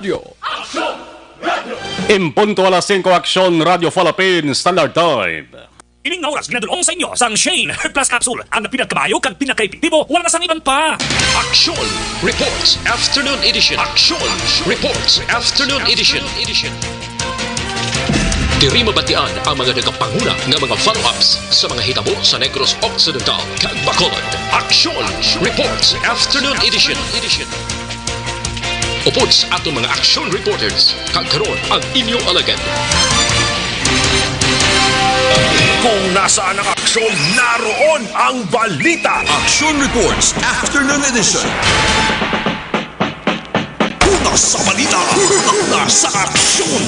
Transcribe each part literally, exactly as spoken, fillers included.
Radyo. En punto alas singko, Aksyon Radyo Philippines Standard Time. Ining nga oras ginadul-ong sa inyo sang Shane Herbal Plus Capsule, ang pinakamaayo kag pinakaepektibo, wala na sang iban pa. Aksyon Reports Afternoon Edition. Aksyon Reports Afternoon Edition. Diri mabatian ang mga nagapanguna nga mga follow-ups sa mga hitabo sa Negros Occidental kag Bacolod. Aksyon Reports Afternoon Edition. Upod sa aton mga aksyon reporters, kag karon ang inyo alagad. Kung nasaan ang aksyon, naroon ang balita. Action Reports Afternoon Edition. Una sa balita, una sa aksyon.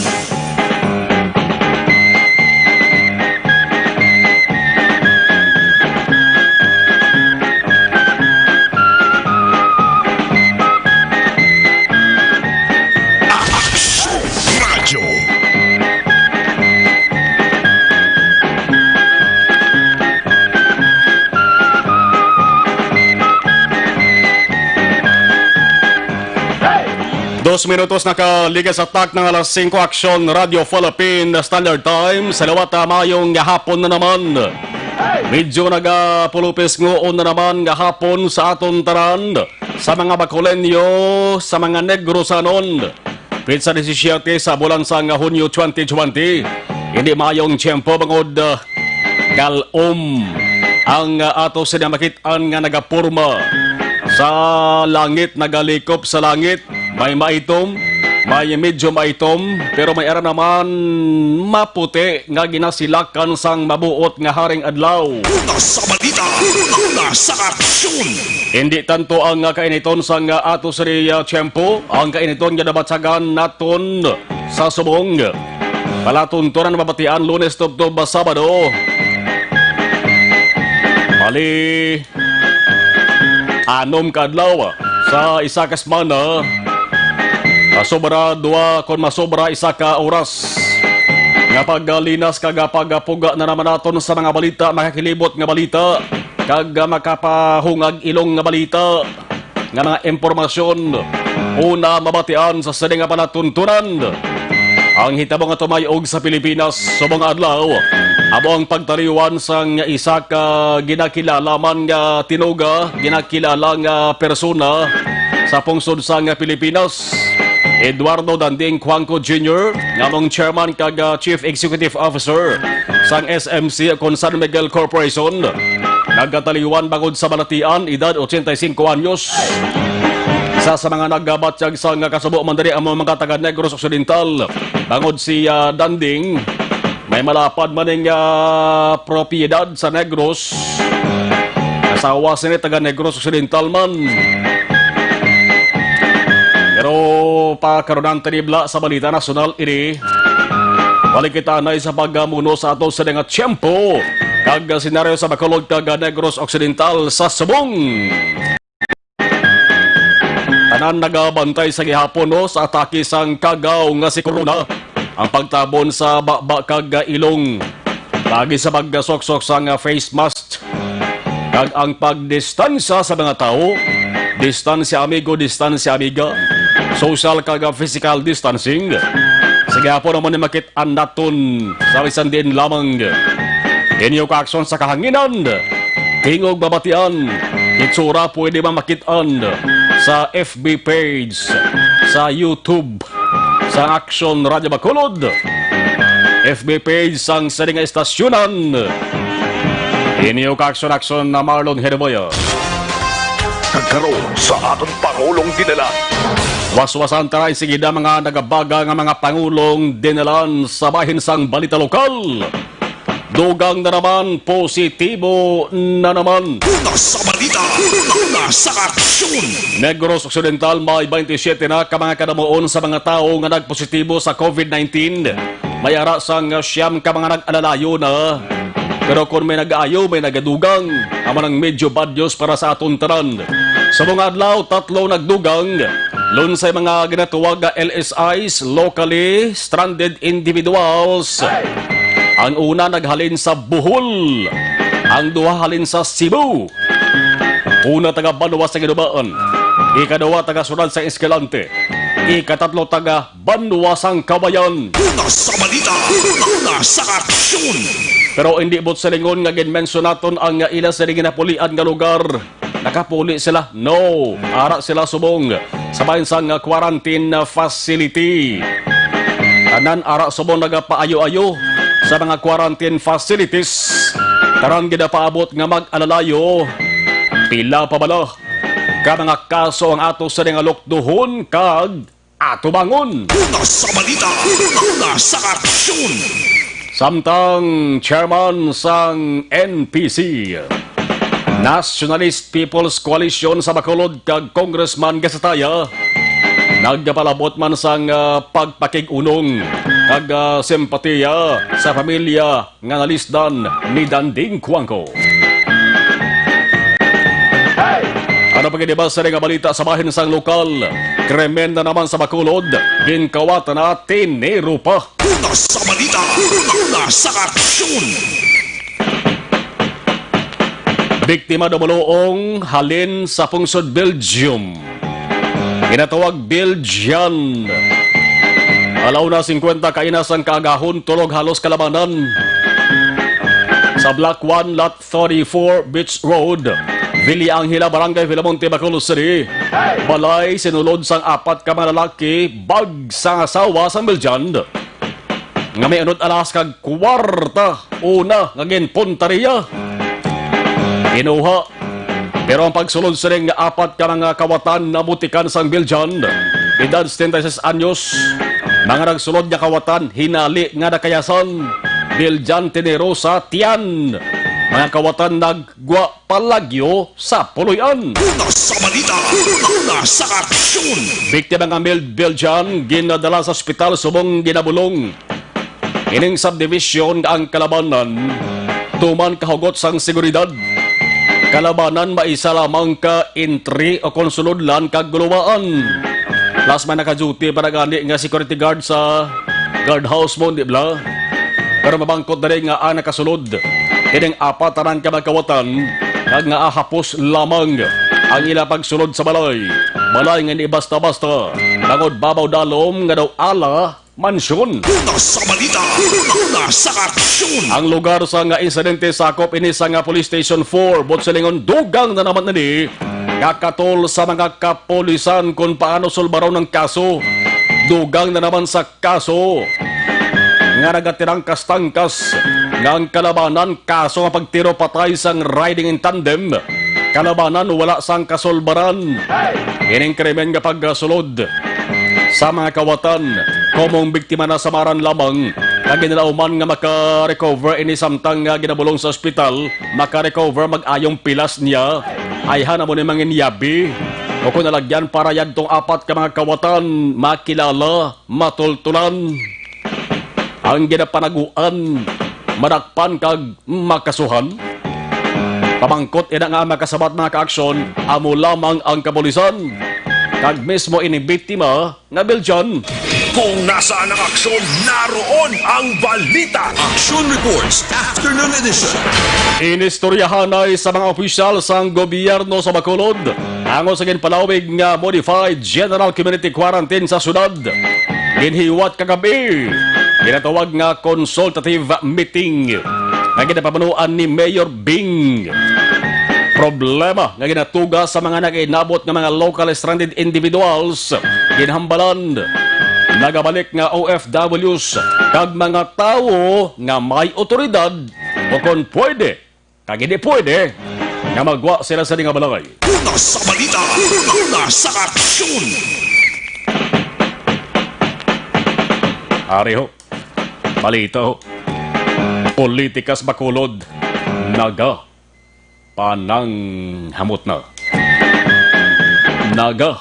Aksyon Radyo. Dos minutos nakaligas sa tak ng alas singko, Aksyon Radyo Philippine Standard Time. Sa liwat, ah, mayong hapon na naman. Medyo nagapulupis ngoon na naman nga hapon sa aton tanan, sa mga Bacoleño, sa mga Negrosanon. Petsa disisiete sa bulan sang Hunyo twenty twenty. Hindi mayong tiyempo bangod, ah, galom ang, ah, ato sila makit-an nga nagaporma sa langit, nagalikop sa langit. May maitom, may medyo maitom, pero may ara naman maputi nga ginasilakan sang mabuot nga haring adlaw. Una sa balita, una sa aksyon. Hindi tanto ang, ah, kainiton sang, ah, ato siri, ah, tiyempo, ang kainiton nga nabatyagan naton sa subong. Palatuntunan mabatian Lunes tubtob Sabado. Bali, anom ka adlaw sa isa ka semana. Masobra dua kon masobra isa ka oras nga paglinas kag pagpuga na naman naton sa mga balita, makakilibot nga balita, kag makapahungag ilong nga balita, nga mga impormasyon una mabatian sa sini nga palatuntunan. Ang hitabo nga tumayog sa Pilipinas subong adlaw amo ang pagtaliwan sang isa ka ginakilala man nga tinuga, ginakilala nga persona sa pungsod sang Pilipinas, Eduardo Danding Cuanco Junior, nga among chairman kag, ah, Chief Executive Officer sang S M C kon San Miguel Corporation. Nagkataliwan bangod sa balatian, edad ochenta y cinco anyos. Isa sa mga nagabatyag sang kasubo man diri amo mga taga Negros Occidental, bangod si, ah, Danding, may malapad man ning, ah, propiedad sa Negros. Asawa sini taga Negros Occidental man. Pero pa karon ang tinibla sa balita nasyonal ini. Balik kita anay sa pagamuno sa ato sa nga tiyempo kag senaryo sa Bacolod kag Negros Occidental sa subong. Tanan nagabantay sa gihapon, no, sa atake sang kagaw nga si Corona, ang pagtabon sa baba kag ilong, paagi sa pagsuksok sang face mask, kag ang pagdistansya sa mga tawo, distansya amigo, distansya amiga, social kag physical distancing. Sa gihapon naman ni makit-an naton sa bisan diin lamang. Inyo kaaksyon sa kahanginan, tingog mabatian, itsura pwede mamakit-an sa F B page, sa YouTube, sa Aksyon Radyo Bacolod, F B page sang sini nga istasyonan. Inyo kaaksyon-aksyon na Marlon Herboya. Kag karon sa aton Pangulong Dinalan. Waswasan ta ra insigida mga nagabaga nga mga pangulong dinalan sa bahin sang balita lokal. Dugang na naman, positibo na naman. Una sa balita, una sa aksyon. Negros Occidental, may twenty-seven na ka mga kadamuon sa mga tawo nga nagpositibo sa COVID nineteen. May ara sang siyam ka mga nag-alalayo na. Pero kung may nag-aayo, may nagadugang. Amo nang medyo bad news para sa aton tanan. Sa mga adlaw, tatlo nagdugang. Lunsay mga ginatawag nga L S Is, locally stranded individuals. Ang una naghalin sa Bohol. Ang duha halin sa Cebu. Una taga Banwa sa Guinobaan. Ikaduha taga Sudad sa Escalante. ikatatlo taga Banwa sang Kawayan. Una sa balita, una sa aksyon. Pero hindi buot silingon nga ginmensyon naton ang ila sini ginapulian nga lugar. Nakapuli sila? No. Ara sila subong sa bahin sang quarantine facility. Tanan ara subong nagapaayo-ayo sa mga quarantine facilities. Tanan ginapaabot nga mag-alalayo. Pila pa bala ka mga kaso ang ato sini nga lukduhon kag atubangon? Una sa balita, una sa aksyon. Samtang chairman sang N P C, Nationalist People's Coalition sa Bacolod, kag Congressman Gasataya nagpalabot man sang, ah, pagpakig-unong kag, ah, simpatiya sa pamilya nga nalisdan ni Danding Cuanco. Ano pa gid ba sa nga balita sa bahin sang lokal? Krimen na naman sa Bacolod, ginkawatan na, tiniro pa. Una sa balita, una sa aksyon. Biktima dumuluong halin sa pungsod Belgium. Ginatawag Belgian. Alauna singkwenta kaina sang kaagahon, tulog halos kalabanan sa Block one, Lot thirty-four, Beach Road, Villa Angela, Barangay Villamonte, Bacolod City. Balay sinulod sang apat ka mga lalaki, bag sang asawa sang Belgian, nga may unod alas kag kwarta una nga ginpuntaria. Kinuha. Pero ang pagsulod sining nga apat ka mga kawatan nabutikan sang Belgian, edad setenta y seis anyos, mga nagsulod nga kawatan hinali nga nakayasan. Belgian tiniro sa tiyan. Mga kawatan naggwa palagyo sa puloy-an. Una sa balita, una sa aksyon. Biktima nga Mel Belgian ginadala sa ospital subong ginabulong. Ining subdivision nga ang kalabanan tuman kahugot sang seguridad. Kalabanan maisa lamang ka entry o kon sulod lang kag guluwaan. Plus may naka-duty pa na gani nga security guard sa guardhouse mo, di bala? Pero mabangkot dali nga ang nakasulod ining apat tanan ka mga kawatan kag nga ahapos lamang ang ila pagsulod sa balay. Balay nga hindi basta-basta, bangod babaw dalom nga daw ala mansyon. Una sa balita, una sa aksyon. Ang lugar sa nga insidente sakop ini sa nga Police Station four, buot silingon dugang na naman ini nga katol sa mga kapulisan kung paano sulbaron ang kaso. Dugang na naman sa kaso nga nagatirangkas-tangkas nga ang kalabanan kaso nga pagtiro patay sang riding in tandem. Kalabanan wala sang kasulbaran. Ining krimen nga pagsulod sa mga kawatan, komong biktima na sa maran lamang, nga ginalauman nga maka-recover ini samtang nga ginabulong sa ospital, maka-recover mag-ayong pilas niya. Ayhan amo ni manginyabi. O kung nalagyan para yadtong apat ka mga kawatan, makilala, matultulan. Ang ginapanaguan, madakpan kag makasuhan. Pamangkot ina nga makasabat mga kaaksyon, amo lamang ang kapulisan. Kag mismo ini biktima nga Belgian. Kung nasaan ang aksyon, naroon ang balita. Action Reports, Afternoon Edition. Inistoryahanay sa mga opisyal sang gobyerno sa Bacolod ang sa ginpalawig nga Modified General Community Quarantine sa syudad. Ginhiwat kagabi, ginatawag nga consultative meeting nga ginapamunuan ni Mayor Bing. Problema nga ginatuga sa mga nag-inabot nga mga local stranded individuals, ginhambalan, nagabalik nga O F Ws kag mga tawo nga may otoridad o kon pwede kag hindi pwede nga magwa sila sa nga balay. Una sa balita, una sa aksyon. Ari ho, balita ho. Politikas Bacolod, naga pananghamot na. Naga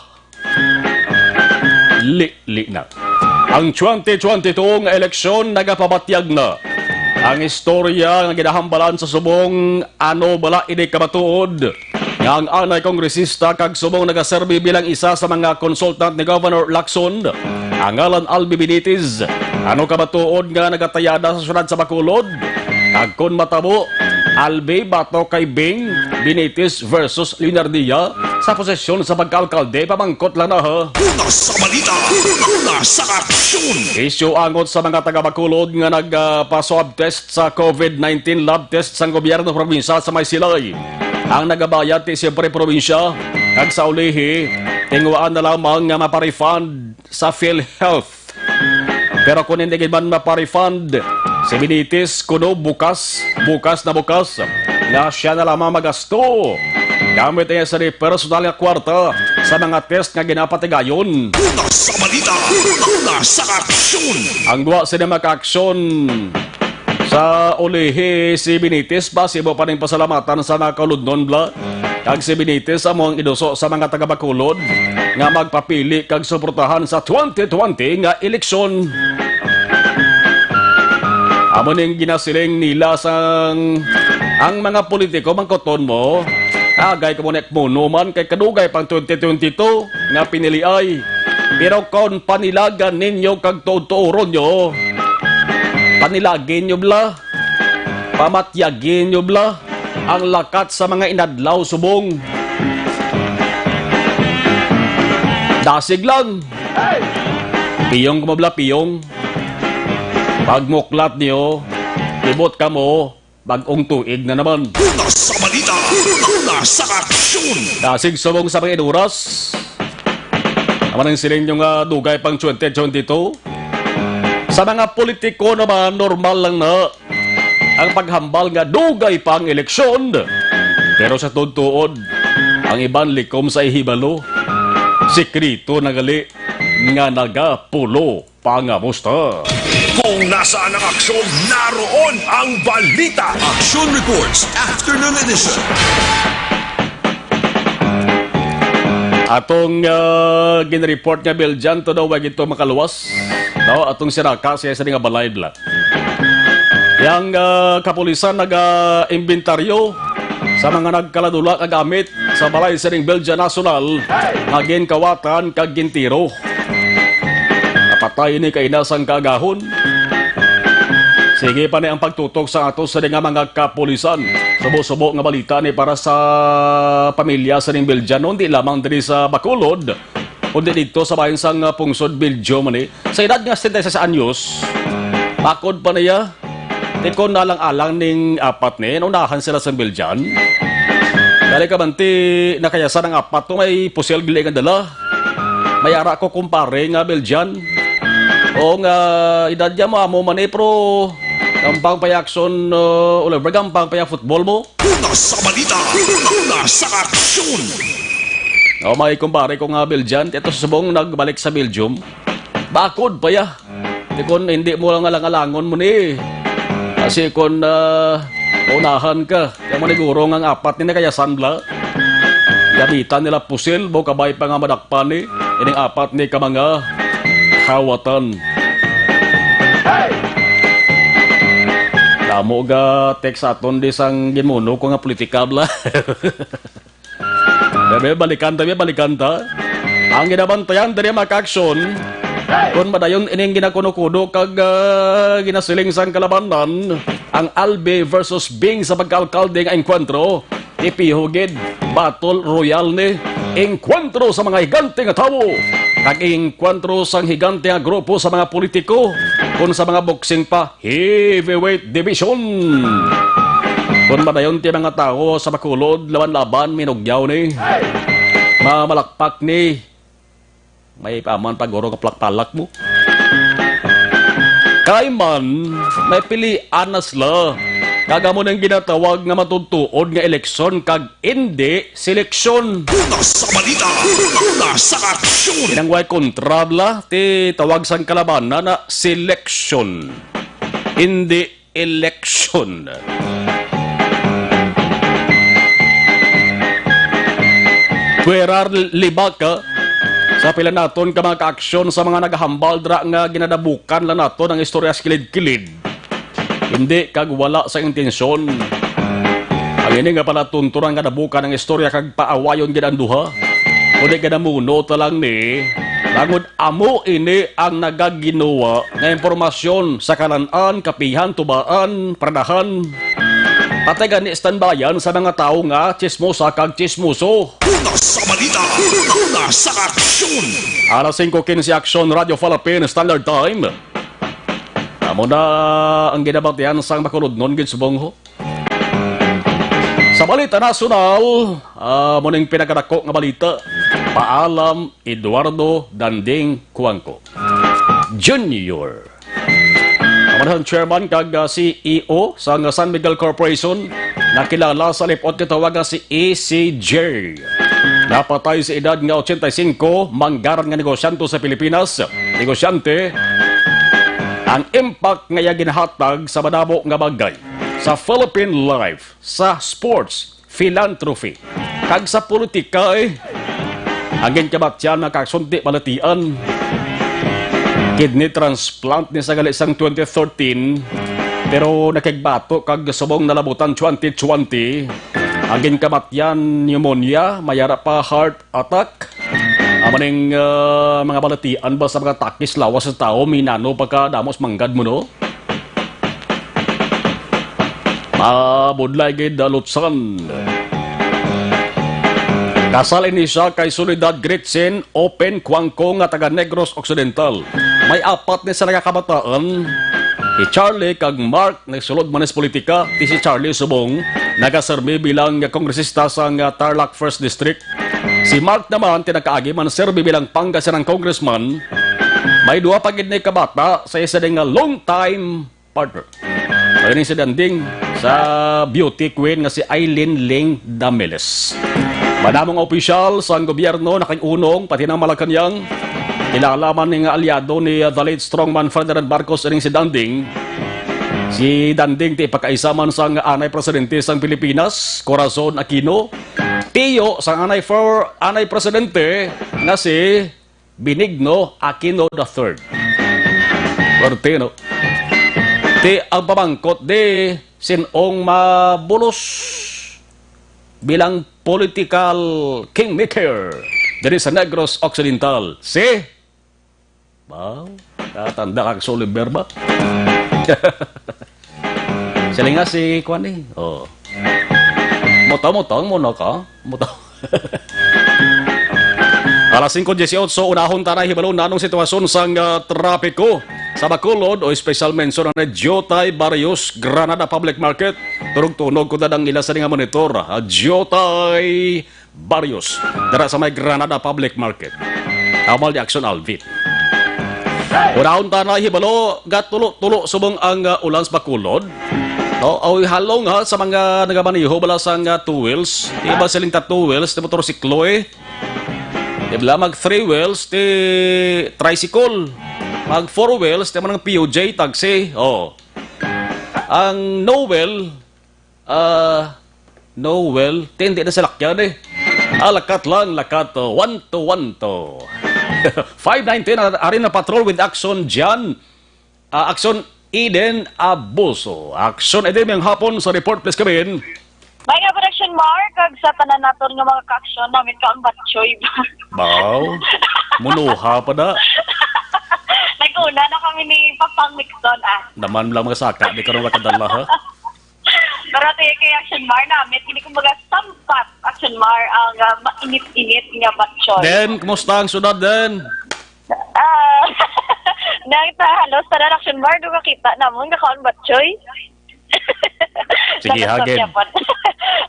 lili na. Ang twenty twenty-two nga eleksyon nagapabatyag na. Ang istorya nga ginahambalan sa subong, ano bala ini kamatuod nga ang anay kongresista kag subong nagaserbi bilang isa sa mga consultant ni Governor Lacson, ang ngalan Albi Benitez, ano kamatuod nga nagatayada sa syudad sa Bacolod? Kag kon matabo, Albi batok kay Bing Benitez versus Leonardia sa posisyon sa pagkaalkalde, pamangkot lang na, ha. Una sa balita, una sa aksyon. Isyu angot sa mga taga Bacolod nga nagpa-swab test sa COVID nineteen lab test sang gobyerno probinsya sa may Silay. Ang nagabayad ti siyempre probinsya, kag sa ulihi, tinguhaan na lamang nga mapa-refund sa PhilHealth. Pero kung hindi gid man mapa-refund, si Benitez kuno bukas, bukas na bukas, nga siya na lamang magasto gamit niya sa personal nga kwarta sa mga test nga ginapatigayon. Una sa balita, una sa aksyon. Ang gwa sini makaaksyon sa ulihi si Benitez, basi mo pa ning pasalamatan sa mga kaulodnon, bla. Kag si Benitez amo ang inuso sa mga taga Bacolod nga magpapili kag suportahan sa twenty twenty nga eleksyon. Amo ning ginasiling nila sang ang mga politiko, mangkuton mo, agay ko mo nek muno man kay kadugay pang twenty twenty-two nga piniliay. Pero kon panilagan ninyo kag tuod-tuoron nyo, panilagin nyo bla, pamatyagin nyo bla ang lakat sa mga inadlaw subong. Dasig lang. Piyong ko mo bla, piyong. Pagmuklat nyo, ibot kamo, bag-ong tuig na naman. Una sa balita, una sa aksyon. Dasig subong sa mga inuras. Naman ang siling nyo nga dugay pang twenty twenty-two. Sa mga politiko naman, normal lang na ang paghambal nga dugay pang eleksyon. Pero sa tuod-tuod, ang iban likom sa ihibalo. Sikreto na gali nga nagapulo. Pangamusta? Kung nasaan ang aksyon, naroon ang balita. Action Reports, Afternoon Edition. Atong, ah, gin-report nga Belgian, to daw, wag ito makaluwas. No, atong siraka siya sa nga balay, bla. Yang, ah, kapulisan naga-imbentaryo sa mga nagkaladula nga gamit sa balay sining Belgian National nga ginkawatan kag gintiro. Napatay ni kaina sang kaagahon. Sige pa ni ang pagtutok sa ato sa nga mga kapulisan. Subo-subo nga balita ni para sa pamilya sa ning Belgian, hindi lamang diri sa Bacolod, kundi dito sa bayan sang, ah, pungsod Belgium ni. Sa edad nga setenta y seis anyos, bakod pa niya, Tikon na lang alang ning apat ni, naunahan sila sa Biljan. Dali ka man ti nakayasan ang apat to, may pusil gali nga dala. May ara ko kumpare nga Biljan. O nga edad niya mo amo man eh, pero gampang pa ya action, uh, Oliver, gampang pa ya football mo. Una sa balita, una sa aksyon. O, may kumpare ko nga Biljan, ito sa subong nagbalik sa Belgium. Bakod pa ya. Di kon hindi mo lang alang-alangon mo ni. Kasi kon, ah, unahan ka, kaya mo niguro nga ang apat ni nakayasan bla. Gamitan nila pusil, mo kabay pa nga madakpan ni. Ining apat ni ka mga kawatan. Damo ga text aton di sang ginmuno ko nga politika bla. Bebe, balikan ta, bebe, balikan ta. Ang ginabantayan diri, mga ka-aksyon, kung madayon ining ginakuno-kuno kag, ah, ginasiling sang kalabanan, ang Albi versus Bing sa pagkaalkalde nga engkwentro, tipiho gid, battle royale ni, engkwentro sa mga higante nga tawo, kag engkwentro sang higante nga grupo sa mga politiko, kung sa mga boxing pa, Heavyweight Division. Kon madayon ti mga tawo sa Bacolod, laban-laban, minugyaw ni. Mamalakpak ni. May paman paguro nga palakpalak mo. Kay man, may pilian na sila. Kag amo nang ginatawag nga matutuod nga eleksyon kag indi seleksyon. Una sa balita, una sa aksyon. Inang way kontra bla, ti tawag sang kalabanan na seleksyon. Indi eleksyon. Pwera libak, ah, sa pila naton ka mga kaaksyon sa mga nagahambal dira nga ginadabukan lang naton ang istorya sa kilid-kilid. Hindi kag wala sa intensyon. Ang ini nga palatunturan nga dabukan ang istorya kag paawayon gid ang duha. Kundi ganamuno ta lang ni, bangod amo ini ang nagaginuwa nga impormasyon sa kalan-an, kapihan, tubaan, pradahan, Atay gani standbayan sa mga tawo nga chismosa kag chismoso. Una sa balita, una sa aksyon. Alas singko quince, Aksyon Radyo Philippine Standard Time. Amo na ang ginabatian sang makulodnon gid subong ho. Sa balita nasyonal, ah, mo ning pinakadako nga balita, paalam Eduardo Danding Cuangco Junior. Ang manahang chairman kag, ah, C E O sang San Miguel Corporation, nakilala sa lipot nga tawag nga si E C J. Napatay sa edad nga ochenta y cinco, manggaran nga negosyante sa Pilipinas. Negosyante, ang impact nga iya ginahatag sa madamo nga bagay, sa Philippine life, sa sports, philanthropy, kag sa politika, eh. Ang ginkamatyan nga kasunti balatian, kidney transplant ni sa gali sang twenty thirteen, pero nakigbato kag subong nalabutan twenty twenty. Ang ginkamatyan, pneumonia, may ara pa heart attack. Amo ning, ah, mga balatian ba sa mga takis lawas sa tawo, minano pagkadamos manggad mo, no? Mabudlay gid, ah, Lutsan. Kasal ini siya kay Soledad Gretchen Open Cuangco nga taga Negros Occidental. May apat ni sila ka kabataan. Si Charlie kag Mark nagsulod man sa politika, ti si Charlie subong nagaserbi bilang kongresista sang Tarlac First District. Si Mark naman, ti nakaagi man serbi bilang Pangasinan Congressman, may duha pa gid ni kabata sa isa ding nga long time partner. Kani si Danding sa beauty queen nga si Aileen Ling Damiles. Madamo nga opisyal sang gobyerno nakig-unong, pati na Malacañang. Kilala man ni nga alyado ni, uh, the late strongman Ferdinand Marcos ining si Danding. Si Danding ti ipakaisa man sang anay presidente sang Pilipinas, Corazon Aquino. Tiyo sang anay for, anay presidente nga si Benigno Aquino the third. Fuerte, no? Ti ang pamangkot di sin-ong mabulos bilang political kingmaker diri sa Negros Occidental. Si Wow, katanda kag Oliver ba? Sila nga si kuan eh. Oh. Mutong-mutong mo no ka? Mutong. Alas singko dieciocho, unahon ta na hibalo nanong sitwasyon sang, ah, trapiko sa Bacolod o special mention ang Jotay Barrios Granada Public Market. Tunog-tunog ko dadang ila sa nga monitor. Ah, Jotay Barrios, dira sa may Granada Public Market. Amal ni Action Alvin. Unahon ta na hibalo, gatulo-tulo subong ang, ah, ulan sa Bacolod. No, aw halong ha sa mga nagamaneho bala sang, ah, two wheels. Di ba siling ta two wheels, ti motorsiklo eh. Di ba mag three wheels, ti tricycle. Mag four wheels, ti mga P U J, taxi. Oh. Ang no wheel, Ah, no, well, tindi na sa lakyan eh. Ah, lakat lang, lakat, oh, one to one to. Five nineteen, ar-, ari na patrol with Action Jan. Ah, Action Eden Abuso. Action Eden, mayong hapon sa report, please come in. May nga production, Mark, kag sa tanan naton nga mga ka-aksyon, namit ka ang batchoy. Baw, munuha pa da. Nag-una na kami ni Papang Nixon, ah. Naman lang mga saka, di karon makadala, ha? Pero ti kay Action Mar namit, hindi kumbaga sampat Action Mar ang, ah, mainit-init nga batchoy. Den, kumusta ang syudad, Den? Ah, nang ta, halos tanan Action Mar, do kakita namon nga kaon batchoy. Sige, Nagkasakya hagin. pa.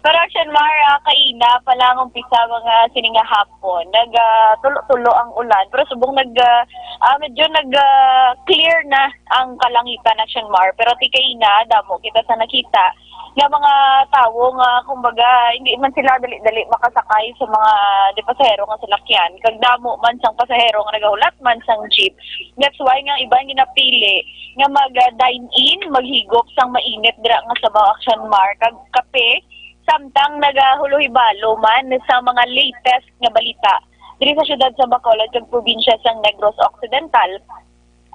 Pero Action Mar, ah, kaina pa lang umpisa mga sining nga hapon. Nag, ah, tulo-tulo ang ulan, pero subong nag, ah, ah, medyo nag, ah, clear na ang kalangitan, Action Mar, pero ti kaina, damo kita sa nakita nga mga tawo nga, kumbaga, hindi man sila dali-dali makasakay sa mga, di, pasahero nga salakyan. Kag damo man sang pasahero nga nagahulat man sang jeep. That's why nga ang iban ginapili nga mag, ah, dine in, maghigop sang mainit dira nga sabaw, Action Mar, kag kape, samtang nagahuluhibalo man sa mga latest nga balita diri sa siyudad sa Bacolod kag probinsya sang Negros Occidental.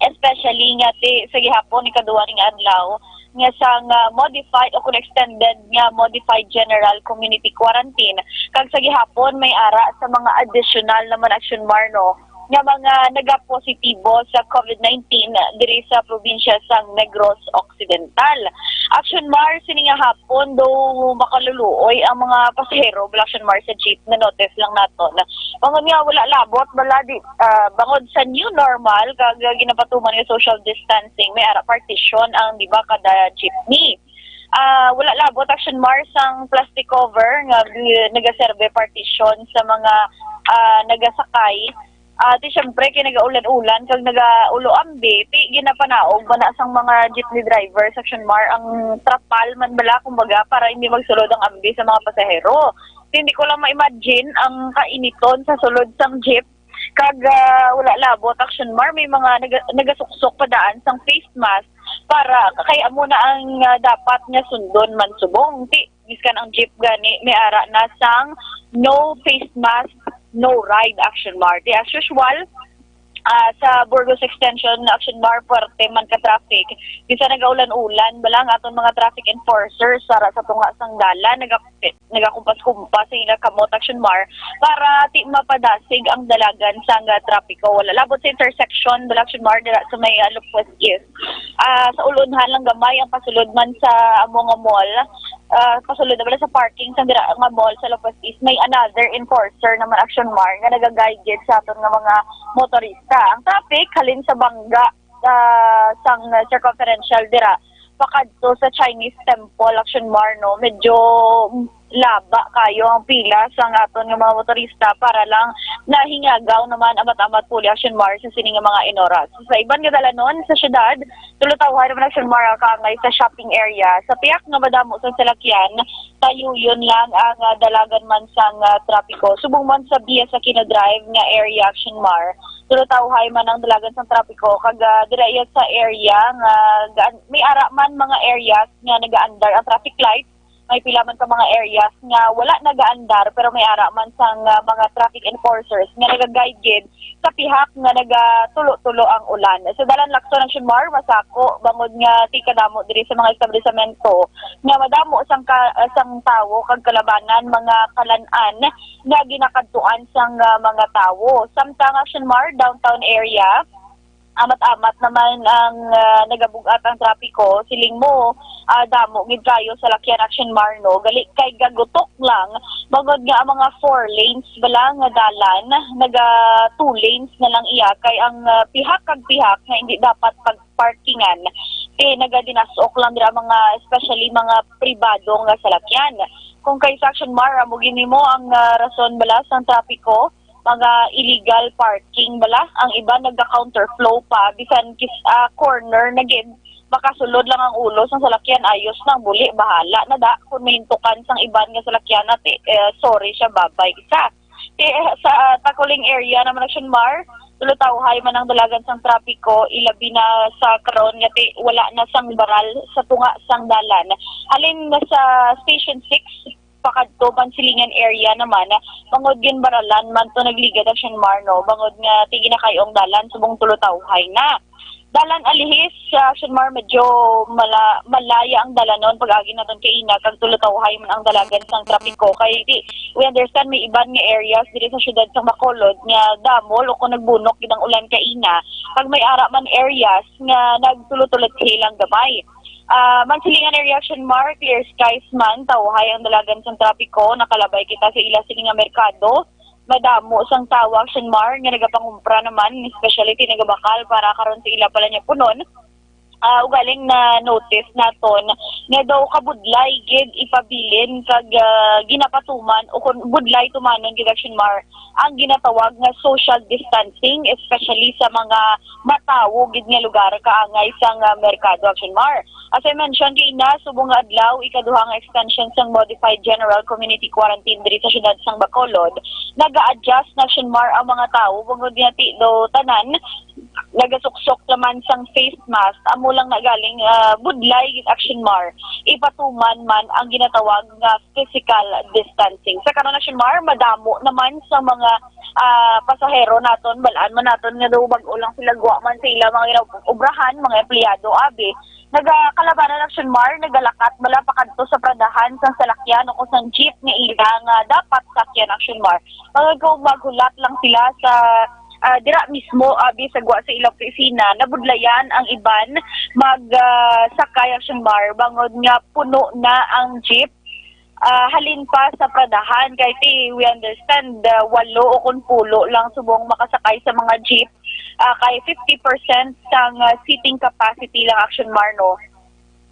Especially nga ti sa gihapon, ikaduha ning adlaw nga sang, ah, modified o kon extended nga modified general community quarantine, kag sa gihapon may ara sa mga additional naman, Action Mar, no, nga mga nagapositibo sa COVID nineteen diri sa probinsya sang Negros Occidental. Action Mar, sini nga hapon, do makaluluoy ang mga pasahero, bala, Action Mar, sa jeep, na-notice lang naton. Bangod nga wala labot, bala, di, ah, bangod sa new normal, kag ginapatuman nga social distancing, may ara partition ang, di ba, kada jeepney. Ah, wala labot, Action Mar, sang plastic cover nga bi-, nagaserbe partition sa mga, ah, nagasakay. Ah, ti, syempre, kay nagaulan-ulan kag nagaulo ambi, ti, ginapanaog man na sang mga jeepney drivers, Action Mar, ang trapal man bala, kumbaga, para hindi magsulod ang ambi sa mga pasahero. Ti, hindi ko lang ma-imagine ang kainiton sa sulod sang jeep. Kag, ah, wala labot, Action Mar, may mga naga-, nagasuksok pa daan sang face mask para kay amo na ang, ah, dapat nga sundon man subong. Ti, miskan ang jeep gani, may ara na sang no face mask, no ride, Action Mar. Ti, as usual, ah, sa Burgos Extension, Action Mar, puwerte man ka traffic. Bisan nagaulan-ulan, bala, ang aton mga traffic enforcers para sa tunga sang dalan, naga-, nagakumpas-kumpas sa ila kamot, Action Mar, para ti mapadasig ang dalagan sang, ah, trapiko. Wala labot sa intersection, bala, Action Mar, dira sa may, ah, Lopez East. Ah, sa ulunhan lang gamay ang pasulod man sa amo nga mall. Ah, pasulod na bala sa parking sa dira nga mall sa Lopez East, may another enforcer naman, Action Mar, nga nagaguide sa aton nga mga motorista. Ang traffic halin sa bangga, ah, sang circumferential dira pakadto sa Chinese Temple, Action Mar, no, medyo laba kayo ang pila sang aton nga mga motorista para lang nahingagaw naman amat-amat puli, Action Mar, sa sini nga mga inoras. Sa iban nga dalanon sa syudad, tulutawhay naman, Action Mar, ang kaangay sa shopping area. Sa pihak nga madamo sang salakyan, tayuyon lang ang, ah, dalagan man sang, ah, trapiko. Subong man sa Via Aquino Drive nga area, Action Mar, tulutawhay man ang dalagan sang trapiko. Kag, ah, dira iya sa area nga gaan-, may ara man mga areas nga nagaandar ang traffic light. May pila man ka mga areas nga wala nagaandar, pero may ara man sang, ah, mga traffic enforcers nga nagaguide gid sa pihak nga nagatulo-tulo ang ulan. Sa Dalan Lacson, Action Mar, masako bangod nga ti kadamo diri sa mga establisamento nga madamo sang ka-, sang tawo kag kalabanan mga kalan-an nga ginakadtuan sang, ah, mga tawo. Samtang, Action Mar, downtown area, amat-amat naman ang, ah, nagabug-at ang trapiko. Siling mo, ah, damo gid kayo salakyan, Action Mar, no? Gali kay gagutok lang, bangod nga ang mga four lanes bala nga dalan, naga two lanes na lang iya, kay ang, ah, pihak kag pihak nga hindi dapat pagparkingan, eh, nagadinas-ok lang dira mga, especially mga pribado nga salakyan. Kung kay sa, Action Mar, amo gini mo ang, ah, rason bala sang trapiko, mga illegal parking bala. Ang iban naga-counterflow pa, bisan kis-, ah, corner na gid, makasulod lang ang ulo sang salakyan, ayos lang, buli, bahala na da kung mahintukan sang iban nga salakyan na ti, eh, sorry siya, babay isa. Ti, eh, sa, ah, Taculing area naman, Action Mar, tulutawhay man ang dalagan sang trapiko, ilabi na sa karon nga ti wala na sang baral sa tunga sang dalan. Halin na sa Station six, pakadto Bansilingan area naman, bangod ginbaralan man to nagligad, Action Mar, no, bangod nga ti ginakay-ong dalan subong tulutawhay na. Dalan Alihis, sa, Action Mar, medyo mala-, malaya ang dalanon pag-agi naton kaina, kag tulutawhay man ang dalagan sang trapiko. Kay ti, we understand, may iban nga areas diri sa siyudad sang Bacolod nga damol o kung nagbunok gid ang ulan kaina, kag may ara man areas nga nagtulutulot hilang gamay. Ah, Mansilingan area, Action Mar, clear skies man, tawhay ang dalagan sang trapiko, nakalabay kita sa ila sini nga merkado. Madamo sang tawo, Action Mar, nga nagapangumpra naman, especially ti nagabakal para karon sa ila pala niya punon. Ah, ugaling na-notice naton nga daw kabudlay gid ipabilin kag, ah, ginapatuman o kun budlay tumanon gid, Action Mar, ang ginatawag nga social distancing, especially sa mga matawo gid nga lugar kaangay sang, ah, merkado, Action Mar. As I mentioned kaina, subong nga adlaw, ikaduha nga extension sang modified general community quarantine diri sa siyudad sang Bacolod, naga-adjust na, Action Mar, ang mga tawo bangod nga ti daw tanan nagasuksok naman sang face mask, amo lang na galing, ah, budlay gid, Action Mar, ipatuman man ang ginatawag nga physical distancing. Sa karon, Action Mar, madamo naman sa mga, ah, pasahero naton, balaan man naton nga daw bag-o lang sila, gwa man sa ila mga ginaobrahan, mga empleyado, abi, nagakalabanan, Action Mar, nagalakat bala pakadto sa paradahan sang salakyan o kung sang jeep nga ila nga dapat sakyan, Action Mar. Mga kung maghulat lang sila sa Ah, dira mismo, abi sa gwa sa ilang opisina, nabudlayan ang iban mag, ah, sakay, Action Mar, bangod nga puno na ang jeep. Ah, halin pa sa Pradahan, kay ti, we understand, ah, walo o kon pulo lang subong makasakay sa mga jeep. Ah, kay fifty percent sang, ah, seating capacity lang, Action Mar, no?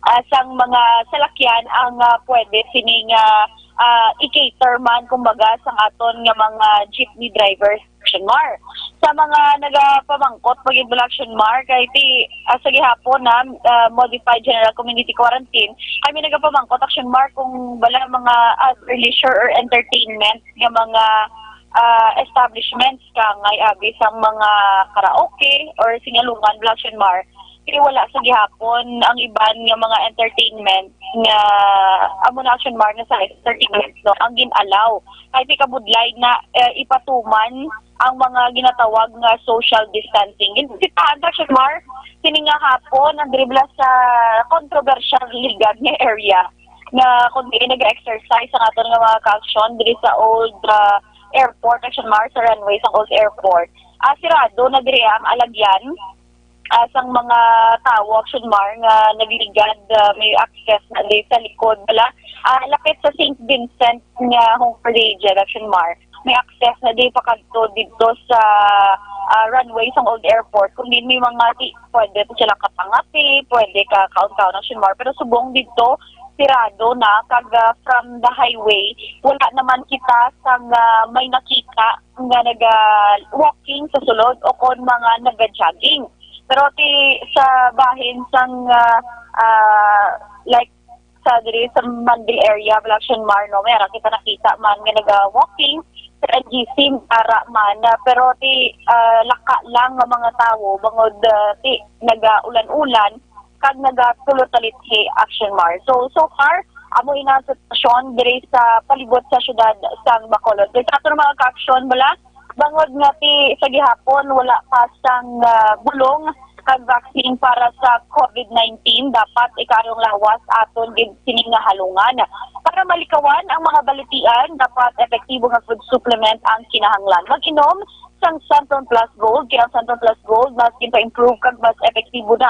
Ah, sang mga salakyan ang, ah, pwede sining, ah, ah, i-cater man, kumbaga, sang aton nga mga jeepney drivers, Action Mar. Sa mga nagapamangkot, pag-, Action Mar, kay ti, ah, sa gihapon na, ah, modified general community quarantine, kami nagapamangkot, Action Mar, kung bala mga other leisure or entertainment nga mga, ah, establishments, kangay abi sang mga karaoke or singalungan, Action Mar, kay wala sa gihapon ang iban nga mga entertainment nga amo na, Action Mar, nga sa entertainment, no, ang gin-allow. Kay ti kabudlay na, eh, ipatuman ang mga ginatawag nga social distancing. Ginbisitahan, Action Mar, sini nga hapon ang dribla sa controversial ligad nga area nga kung diin nag-exercise ang aton nga mga ka-aksyon diri sa old, ah, airport, Action Mar, sa runway sang old airport. Ah, sirado na diri ang alagyan, ah, sang mga tawo, Action Mar, nga nagligad, ah, may access na di sa likod, wala. Ah, lapit sa Saint Vincent nga Home Collegiate, Action Mar, may access na di pakadto dito sa, ah, runway sang old airport. Kung din may mga ti-, pwede to sila kapangapi, pwede ka kaon-kaon, Action Mar. Pero subong dito, sirado na, kag, ah, from the highway, wala naman kita sang, ah, may nakita nga naga-walking sa sulod o kon mga naga-jogging. Pero ti sa bahin sang, ah, ah, like, sa diri sa Mandil area, Action Mar, no, may ara kita nakita man nga naga-walking sa N G C, ara man, ah, pero ti, ah, laka lang nga mga tawo, bangod, ah, ti nagaulan-ulan, kag nagatulotalithi, Action Mar. So, so far, amo ina ang sitwasyon diri sa palibot sa siyudad sang Bacolod. Kay sa aton mga ka-aksyon, bala, bangod nga ti sa gihapon, wala pa sang, ah, bulong kag vaccine para sa COVID nineteen, dapat ikaayong lawas aton gid sini nga halungan. Para malikawan ang mga balatian, dapat epektibo nga food supplement ang kinahanglan. Mag-inom sang Santon Plus Gold, kay ang Santon Plus Gold mas ginpa-improve kag mas epektibo na,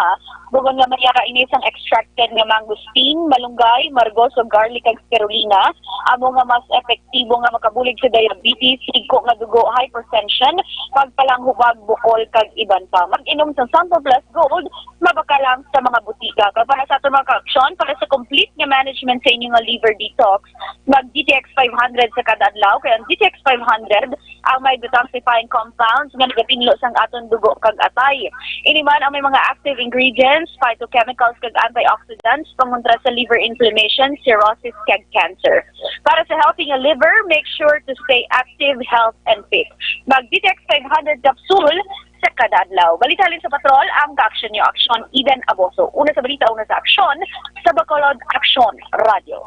bugon nga may ara ini sang extracted nga mangosteen, malunggay, margos, o garlic kag spirulina, amo nga mas epektibo nga makabulig sa diabetes, higko nga dugo, hypertension, pagpalanghubag, bukol, kag iban pa. Mag-inom sang Santon Plus Gold, mabakal lang sa mga butika. Kag para sa aton mga ka-aksyon, para sa complete nga management sa inyo nga liver detox, mag D T X five hundred sa kada adlaw, kay ang D T X five hundred ang may detoxifying compounds nga nagatinlo sang aton dugo kag atay. Ini man ang may mga active ingredients, phytochemicals, kag antioxidants pangontra sa liver inflammation, cirrhosis, kag cancer. Para sa healthy nga liver, make sure to stay active, health, and fit. Mag D T X five hundred capsule sa kada adlaw. Balita halin sa Patrol, ang ka-aksyon niyo, Aksyon Eden Aboso. Una sa balita, una sa aksyon, sa Bacolod, Aksyon Radio.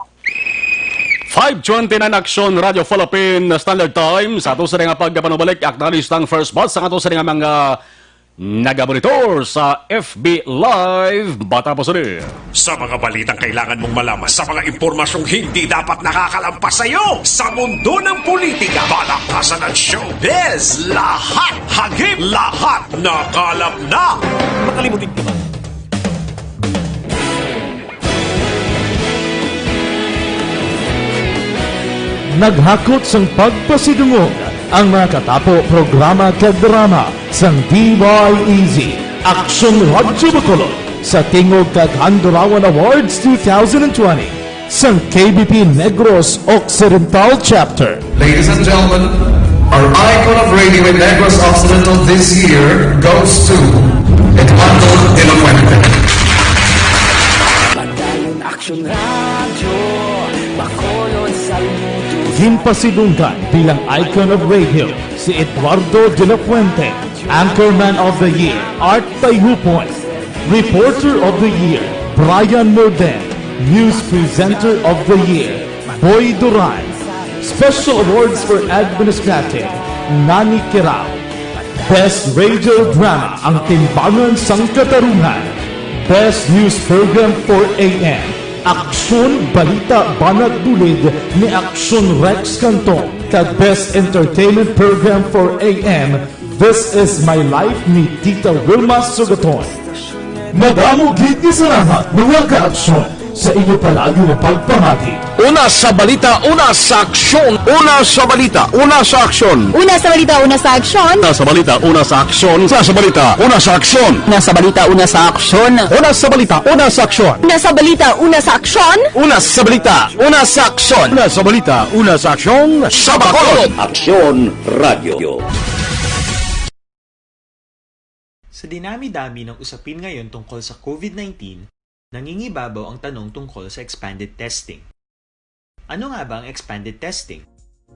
Five twenty-nine, Aksyon Radio Philippine Standard Time. Sa ato sa nga pagpanubalik, aktualista ang first batch sa ato sa nga mga nagamonitor sa F B Live. Bata po sila. Sa mga balitang kailangan mong malaman, sa mga impormasyong hindi dapat nakakalampas sa iyo, sa mundo ng politika, balakasan at showbiz, lahat, hagip, lahat, nakalap na. Makalimutin ka ba? Naghakot sang pagpasidungog ang mga katapo programa kag drama sang D Y E Z, Aksyon Radyo Bacolod, sa Tingog kag Handurawan Awards two thousand twenty, sang K B P Negros Occidental Chapter. Ladies and gentlemen, our icon of radio in Negros Occidental this year goes to Eduardo de la Fuente. Padayon Aksyon Radyo, Bacolod, saludo. Ginpasidunggan bilang icon of radio si Eduardo de la Fuente, Anchorman of the Year, Art Tayhupon, Reporter of the Year, Brian Morden, News Presenter of the Year, Boy Duran. Special Awards for Administrative, Nani Kirao. Best Radio Drama, Ang Timbangan sang Katarungan. Best News Program for A M, Aksyon Balita Banat Bulid ni Aksyon Rex Canton. Kag Best Entertainment Program for A M, This is My Life ni Tita Wilma Sugaton. Madamo gid nga salamat, mga kaaksyon, sa inyo palagi nga pagpamati. Una sa balita, una sa aksyon. Una sa balita, una sa aksyon. Una sa balita, una sa aksyon. Una sa balita, una sa aksyon. Una sa balita, una sa aksyon. Una sa balita, una sa aksyon. Una sa balita, una sa aksyon. Una sa balita, una sa aksyon. Una sa balita, una sa aksyon. Una sa balita, una sa aksyon. Sa Bacolod. Aksyon Radio. Sa dinami-dami ng usapin ngayon tungkol sa COVID nineteen, nangingibabaw ang tanong tungkol sa expanded testing. Ano nga ba ang expanded testing?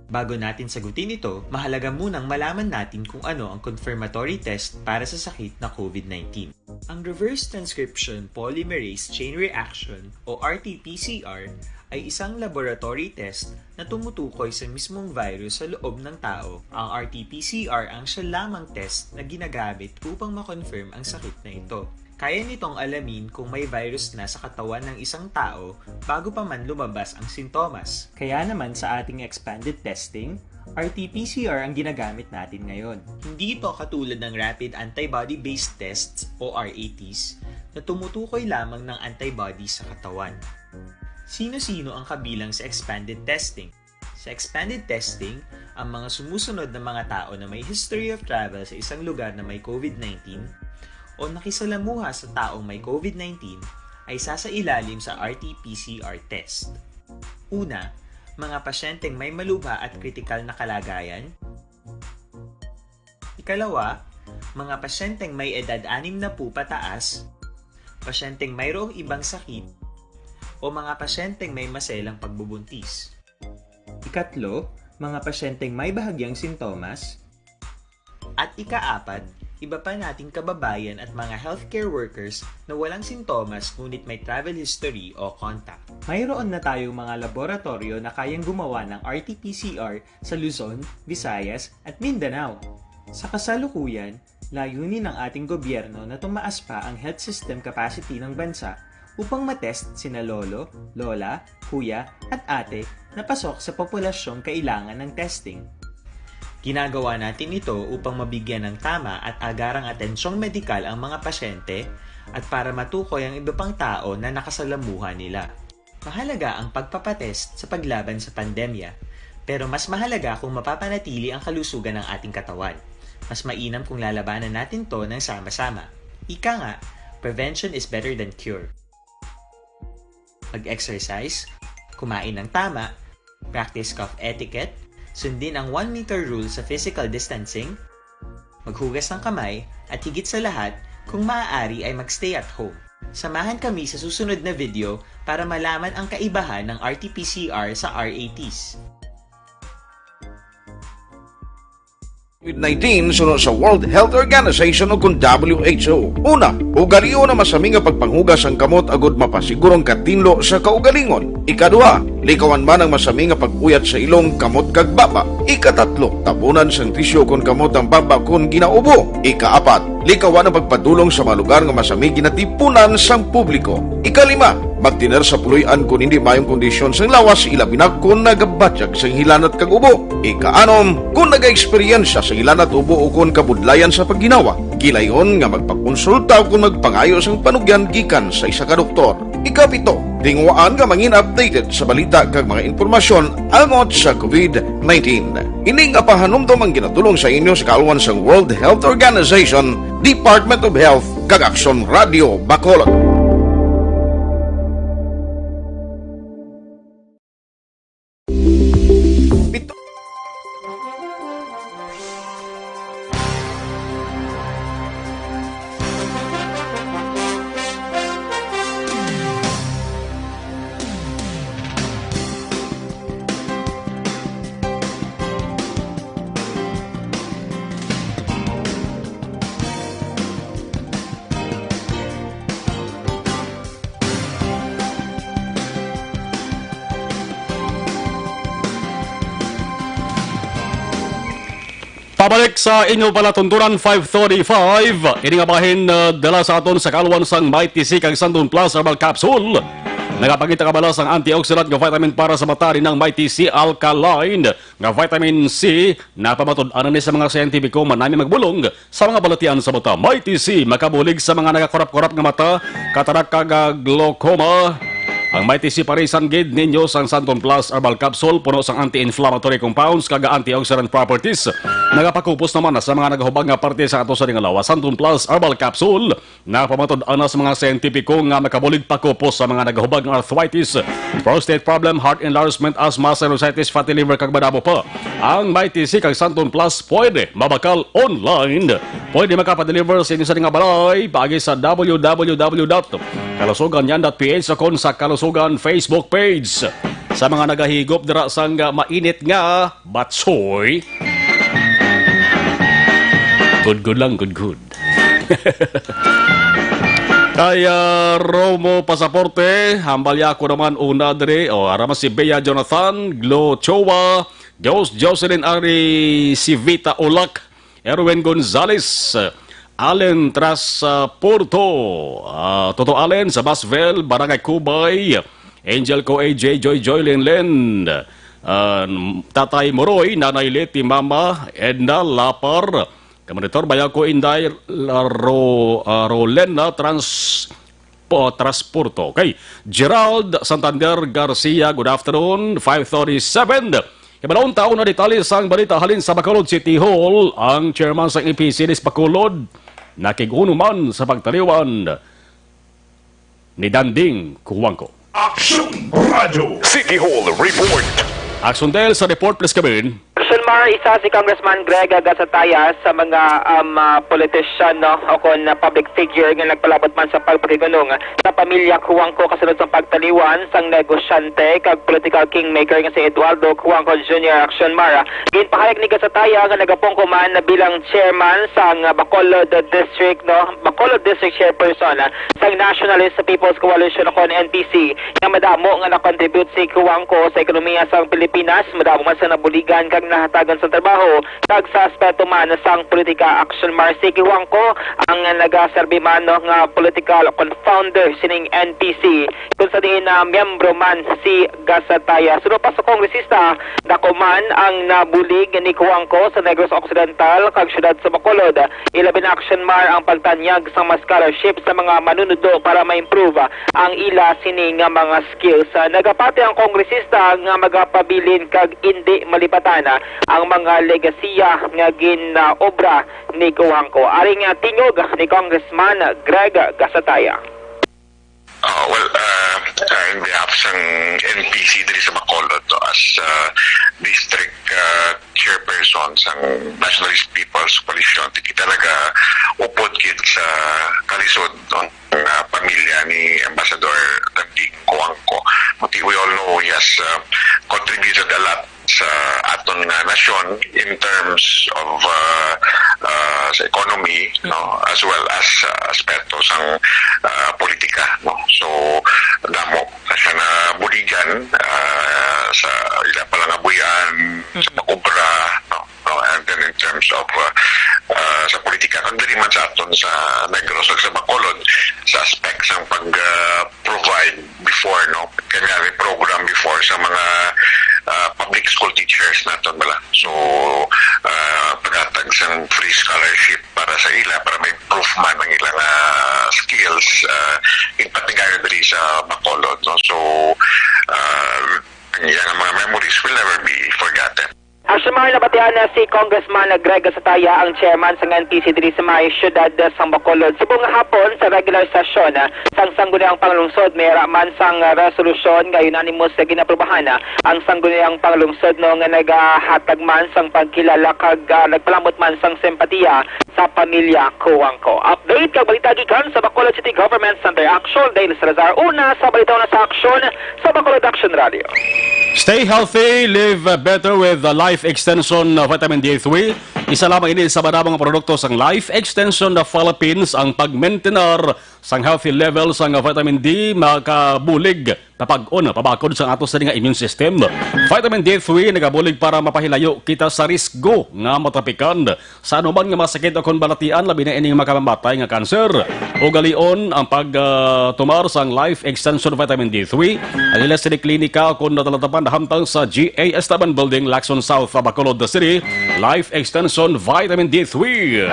Bago natin sagutin ito, mahalaga munang malaman natin kung ano ang confirmatory test para sa sakit na COVID nineteen. Ang reverse transcription polymerase chain reaction o R T P C R ay isang laboratory test na tumutukoy sa mismong virus sa loob ng tao. Ang R T P C R ang siya lamang test na ginagamit upang ma-confirm ang sakit na ito. Kaya nitong alamin kung may virus na sa katawan ng isang tao bago pa man lumabas ang sintomas. Kaya naman sa ating expanded testing, R T P C R ang ginagamit natin ngayon. Hindi ito katulad ng rapid antibody-based tests o R A Ts na tumutukoy lamang ng antibody sa katawan. Sino-sino ang kabilang sa expanded testing? Sa expanded testing, ang mga sumusunod na mga tao na may history of travel sa isang lugar na may COVID nineteen o nakisalamuha sa taong may COVID nineteen ay sasailalim sa R T P C R test. Una, mga pasyenteng may malubha at kritikal na kalagayan. Ikalawa, mga pasyenteng may edad anim na po pataas, pasyenteng mayroong ibang sakit, o mga pasyenteng may maselang pagbubuntis. Ikatlo, mga pasyenteng may bahagyang sintomas. At ikaapat, iba pa nating kababayan at mga healthcare workers na walang sintomas ngunit may travel history o contact. Mayroon na tayong mga laboratoryo na kayang gumawa ng R T P C R sa Luzon, Visayas, at Mindanao. Sa kasalukuyan, layunin ng ating gobyerno na tumaas pa ang health system capacity ng bansa upang matest sina lolo, lola, kuya, at ate na pasok sa populasyong kailangan ng testing. Ginagawa natin ito upang mabigyan ng tama at agarang atensyong medikal ang mga pasyente at para matukoy ang iba pang tao na nakasalamuha nila. Mahalaga ang pagpapatest sa paglaban sa pandemya, pero mas mahalaga kung mapapanatili ang kalusugan ng ating katawan. Mas mainam kung lalabanan natin 'to ng sama-sama. Ika nga, prevention is better than cure. Mag-exercise, kumain ng tama, practice cough etiquette, sundin ang one meter rule sa physical distancing, maghugas ng kamay, at higit sa lahat, kung maaari ay mag-stay at home. Samahan kami sa susunod na video para malaman ang kaibahan ng R T P C R sa R A Ts. COVID nineteen suno sa World Health Organization o kon W H O. Una, ugalion ang masami nga pagpanghugas sang kamot agud mapasiguro ang katinlo sa kaugalingon. Ikaduha, likawan man ang masami nga pag-uyat sa ilong, kamot kag baba. Ikatatlo, tabunan sang tisyo kon kamot ang baba kon ginaubo. Ikaapat, likawan ang pagpadulong sa mga lugar nga masami ginatipunan sang publiko. Ikalima, magtener sa puloy-an kon hindi maayong kondisyon sang lawas, ilabi na kon nagabatyag sang hilanat kag ubo. Ikaanom, kon nagaeksperyensya sang hilanat, ubo ukon kabudlayan sa pagginawa, gilayon nga magpakonsulta ukon magpangayo sang panugyan gikan sa isa ka doktor. Ikapito, tinguhaan nga mangin updated sa balita kag mga impormasyon angot sa COVID nineteen. Ini nga pahanumdom ang ginatulong sa inyo sa kaalwan sang World Health Organization, Department of Health, kag Aksyon Radio Bacolod. Pito- Pabalik sa inyo palatuntunan, five thirty-five. Ini nga bahin, uh, dala sa aton sa kaalwan sang Mighty C kag Santon Plus Herbal Capsule. Nagapakita ka bala sang antioxidant nga vitamin para sa mata, rin ang Mighty C Alkaline nga vitamin C. Napamatud-an ni sa mga siyentipiko, manami magbulong sa mga balatian sa mata. Mighty C makabulig sa mga nagakurap-kurap nga mata, katarak kag, ah, glaucoma. Ang Mighty C parisan gid ninyo sang Santon Plus Herbal Capsule, puno sang anti-inflammatory compounds kag antioxidant properties. Nagapakupos naman na sa mga nagahubag nga parte sa ato sa dingalawa. Santon Plus Herbal Capsule, napamatud-an na sa mga siyentipiko nga makabulig pakupos sa mga nagahubag nga arthritis, prostate problem, heart enlargement, asthma, sinusitis, fatty liver, kag madamo pa. Ang Mighty C kag Santon Plus pwede mabakal online. Pwede makapadeliver sa inyo sa nga balay paagi sa w w w dot kalusugan yan dot p h o kon sa Kalusugan Facebook page. Sa mga nagahigop dira sang mainit nga batsoy, good, good lang, good, good. Kay, ah, Romo Pasaporte, hambal ya ako naman una diri. O, ara man si Bea Jonathan, Glo Choa, Jos Jocelyn Ari, si Vita Ulak, Erwin Gonzalez, Allen Trasporto, ah, Toto Allen sa Basvel, Barangay Kubay, Angel ko A J, Joy Joy Lin Lin, ah, Tatay Moroy, Nanay Leti, Mama Edna Lapar, Kamonitor Bayaw ko Inday, la-, Ro-, ah, Rolena Trans-, po, Transporto. Okay. Gerald Santander Garcia, good afternoon, five thirty-seven. Kay balaon taon na detalye sang balita halin sa Bacolod City Hall, ang chairman sang A P C sa Bacolod, nakig-uno man sa pagtaliwan ni Danding Cuangco. Aksyon Radio City Hall Report. Aksyon Del sa report, please, Kevin. Aksyon Mar, isa si Congressman Greg Gasataya sa mga, um, ah, politician, no, o kon, ah, public figure nga nagpalabot man sa pagpakigunong sa pamilya Cuangco kasunod sa pagtaliwan sang negosyante kag political kingmaker nga si Eduardo Cuangco Junior Aksyon Mar. Ginpahayag ni Gasataya nga nagapungko man bilang chairman sang Bacolod District, no, Bacolod District Chairperson sang Nationalist People's Coalition o kon N P C, nga madamo nga nakontribute si Cuangco sa ekonomiya sang Pilipinas, madamo man sa nabuligan kag nahatagan sang trabaho, kag sa aspeto man sang politika. Aksyon Mar, si Cuangco ang nagaserbi man, no, nga political o kon founder sining N P C, kung sa diin na miyembro man si Gasataya. Suno pa sa kongresista, dako man ang nabulig ni Cuangco sa Negros Occidental kag siyudad sa Bacolod. Ilabi na, Aksyon Mar, ang pagtanyag sa mga scholarship sa mga manunudlo para ma-improve ang ila sini nga mga skills. Ah, nagapati ang kongresista nga magapabilin kag indi malipatan ang mga legasiya nga gin-obra ni Cuangco. Ari nga tingog ni Congressman Greg Gasataya. Ah, well, ah, ah, in behalf sang N P C diri sa Bacolod, no, as, ah, district, ah, chairperson sang Nationalist People's Coalition, kita nagaupod gid sa kalisod, no, nga pamilya ni Ambassador Randy Cuangco. But we all know he has, ah, contributed a lot sa aton nga nasyon in terms of, ah, ah, sa economy, no, as well as sa aspeto sang, ah, politika, no. So, damo na siya nabuligan, ah, sa ila pa lang nga buhian, sa pag-obra, no, no, and then in terms of, ah, ah, sa politika, kag diri man sa aton sa Negros ug sa Bacolod, sa aspect sang pag, ah, provide before, no, kanya may program before sa mga, ah, public school teachers naton bala. So, ah, paghatag sang free scholarship para sa ila, para ma-improve man ang ilang, ah, skills, ah, in particular diri sa Bacolod, no. So, ah, ang iyang mga memories will never be forgotten. Aksyon Mar, nabatian na si Congressman Greg Gasataya, ang chairman sang N P C diri sa may siyudad sang Bacolod. Subong nga hapon sa regular session sang Sangguniang Panglungsod, may ara man sang resolusyon nga unanimous nga ginaprobahan ang Sangguniang Panglungsod, no, nga nagahatag man sang pagkilala kag, ah, nagpalamot man sang simpatiya sa pamilya Cuangco. Update kag balita gikan sa Bacolod City Government Center, Aksyon Dale Salazar. Una sa balita, una sa aksyon sa Bacolod Action Radio. Stay healthy, live better with the Life Extension, uh, Vitamin D three. Isa lamang ini sa madamo nga produkto sang Life Extension na Philippines. Ang pagmaintenar sang healthy level sang vitamin D makabulig Napag-on, pabakod sa ato sa nga immune system. Vitamin D three nagabulig para mapahilayo kita sa risgo nga matapikan sa anuman nga mga sakit o kon balatian, labi na ining makamamatay nga kanser. Ugalion ang pag, ah, tumar sang Life Extension Vitamin D three. Ang ila sini klinika kon natalatapan hamtang sa G A Esteban Building, Lacson South, Bacolod City. Life Extension Vitamin D three.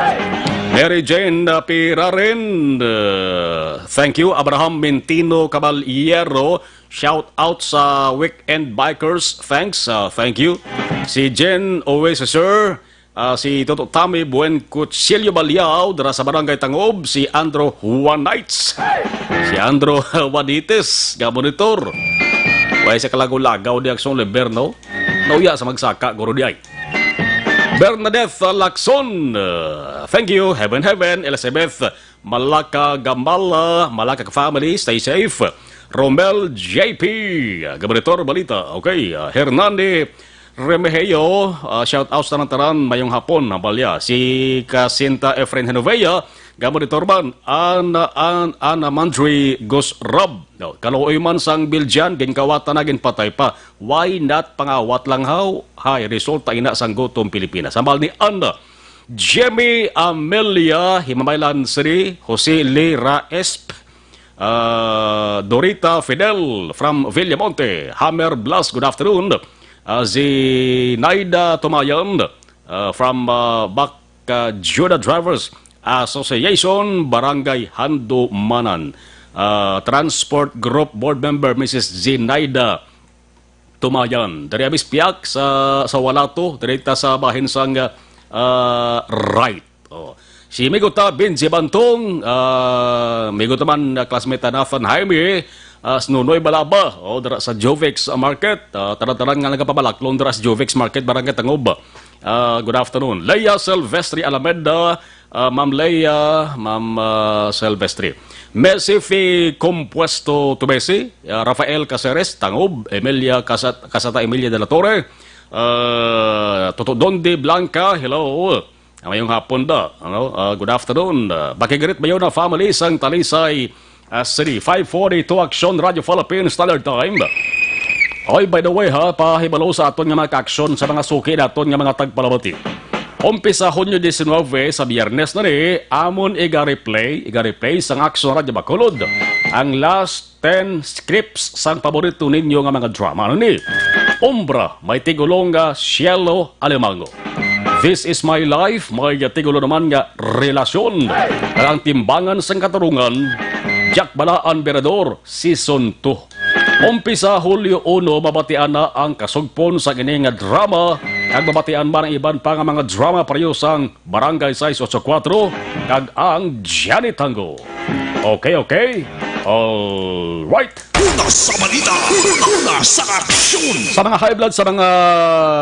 Mary Jane, uh, Pirarin, uh, thank you. Abraham Mintino Caballero, shout out sa Weekend Bikers. Thanks, uh, thank you. Si Jen Owe, si Sir, uh, si Toto Tami Buen Cuchillo Baliao, dira sa Barangay Tangob, si Andro Juanites. Si Andro Juanites, nga monitor. Way sa kalagaw-lagaw di aksyon liber, no? Nauya sa magsaka, guro di ay. Bernadette Lacson, uh, thank you. Heaven, heaven. Elizabeth Malaka Gamala, Malaka family, stay safe. Romel J P, Gaboritor Balita. Okay, uh, Hernani Remeheo, uh, shout out sa tanan-tanan, mayong hapon, hambalya. Si Kasinta Efren Genovea, Gaboritor man, Ana, An-, Ana Mandri Gus Rob. No, kaluoy man sang Biljan, ginkawatan na, ginpatay pa. Why not pangawat lang haw? Hay, resulta ina sang gutom Pilipinas. Hambal ni Ana, Jemmy Amelia, Himamaylan City, Jose Lira Esp, ah, Dorita Fidel from Villamonte, Hammer Blas, good afternoon. Ah, Zinaida Tumayan, ah, from, ah, Bac-, ah, Juda Drivers Association, Barangay Handumanan. Ah, Transport Group Board Member, Missus Zinaida Tumayan. Diri Amis Piak sa, sa Walato, diri ta sa bahin sang, ah, right. Oh. Si Miguta Benji Bantong, ah, Miguta man, ah, classmate na Nathan Jaime, ah, si Nunoy Balaba, oh, dira sa Jovex Market, ah, tanan-tanan nga nagapabalaklon dira sa Jovex Market, Barangay Tangob. Ah, good afternoon. Leia Silvestre Alameda, ah, Ma'am Leia, Ma'am, ah, Silvestre. Mesifi Compuesto Tubesi, ah, Rafael Caceres, Tangob, Emilia Casat-, Casata Emilia de la Torre, ah, Toto Dondi Blanca, hello. Ah, mayong hapon da, ano? Ah, good afternoon. Ah, Bakigrit Bayona family sang Talisay, ah, City. Five forty-two Action Radio Philippines Standard Time. Oy, by the way ha, pahibalo sa aton nga mga ka-aksyon sa mga suki naton nga mga tagpalabati. Umpisa Hunyo diecinuebe sa Biyernes na ni, amon iga-replay, iga-replay sang Action Radio Bacolod. Ang last ten scripts sang paborito ninyo nga mga drama. Ano ni? Umbra, may tigulong nga Cielo Alimango. This Is My Life, may tigulo naman nga Relasyon. Kag ang Timbangan sang Katarungan, Jack Balaan Berador, Season two. Umpisa Hulyo uno, mabatian na ang kasugpon sa kini nga drama, kag mabatian man ang iban pa nga mga drama pareho sang Barangay sais ocho kuwatro, kag ang Johnny Tango. Okay, okay. All right. Una sa balita, una sa aksyon. Sa mga high blood, sa mga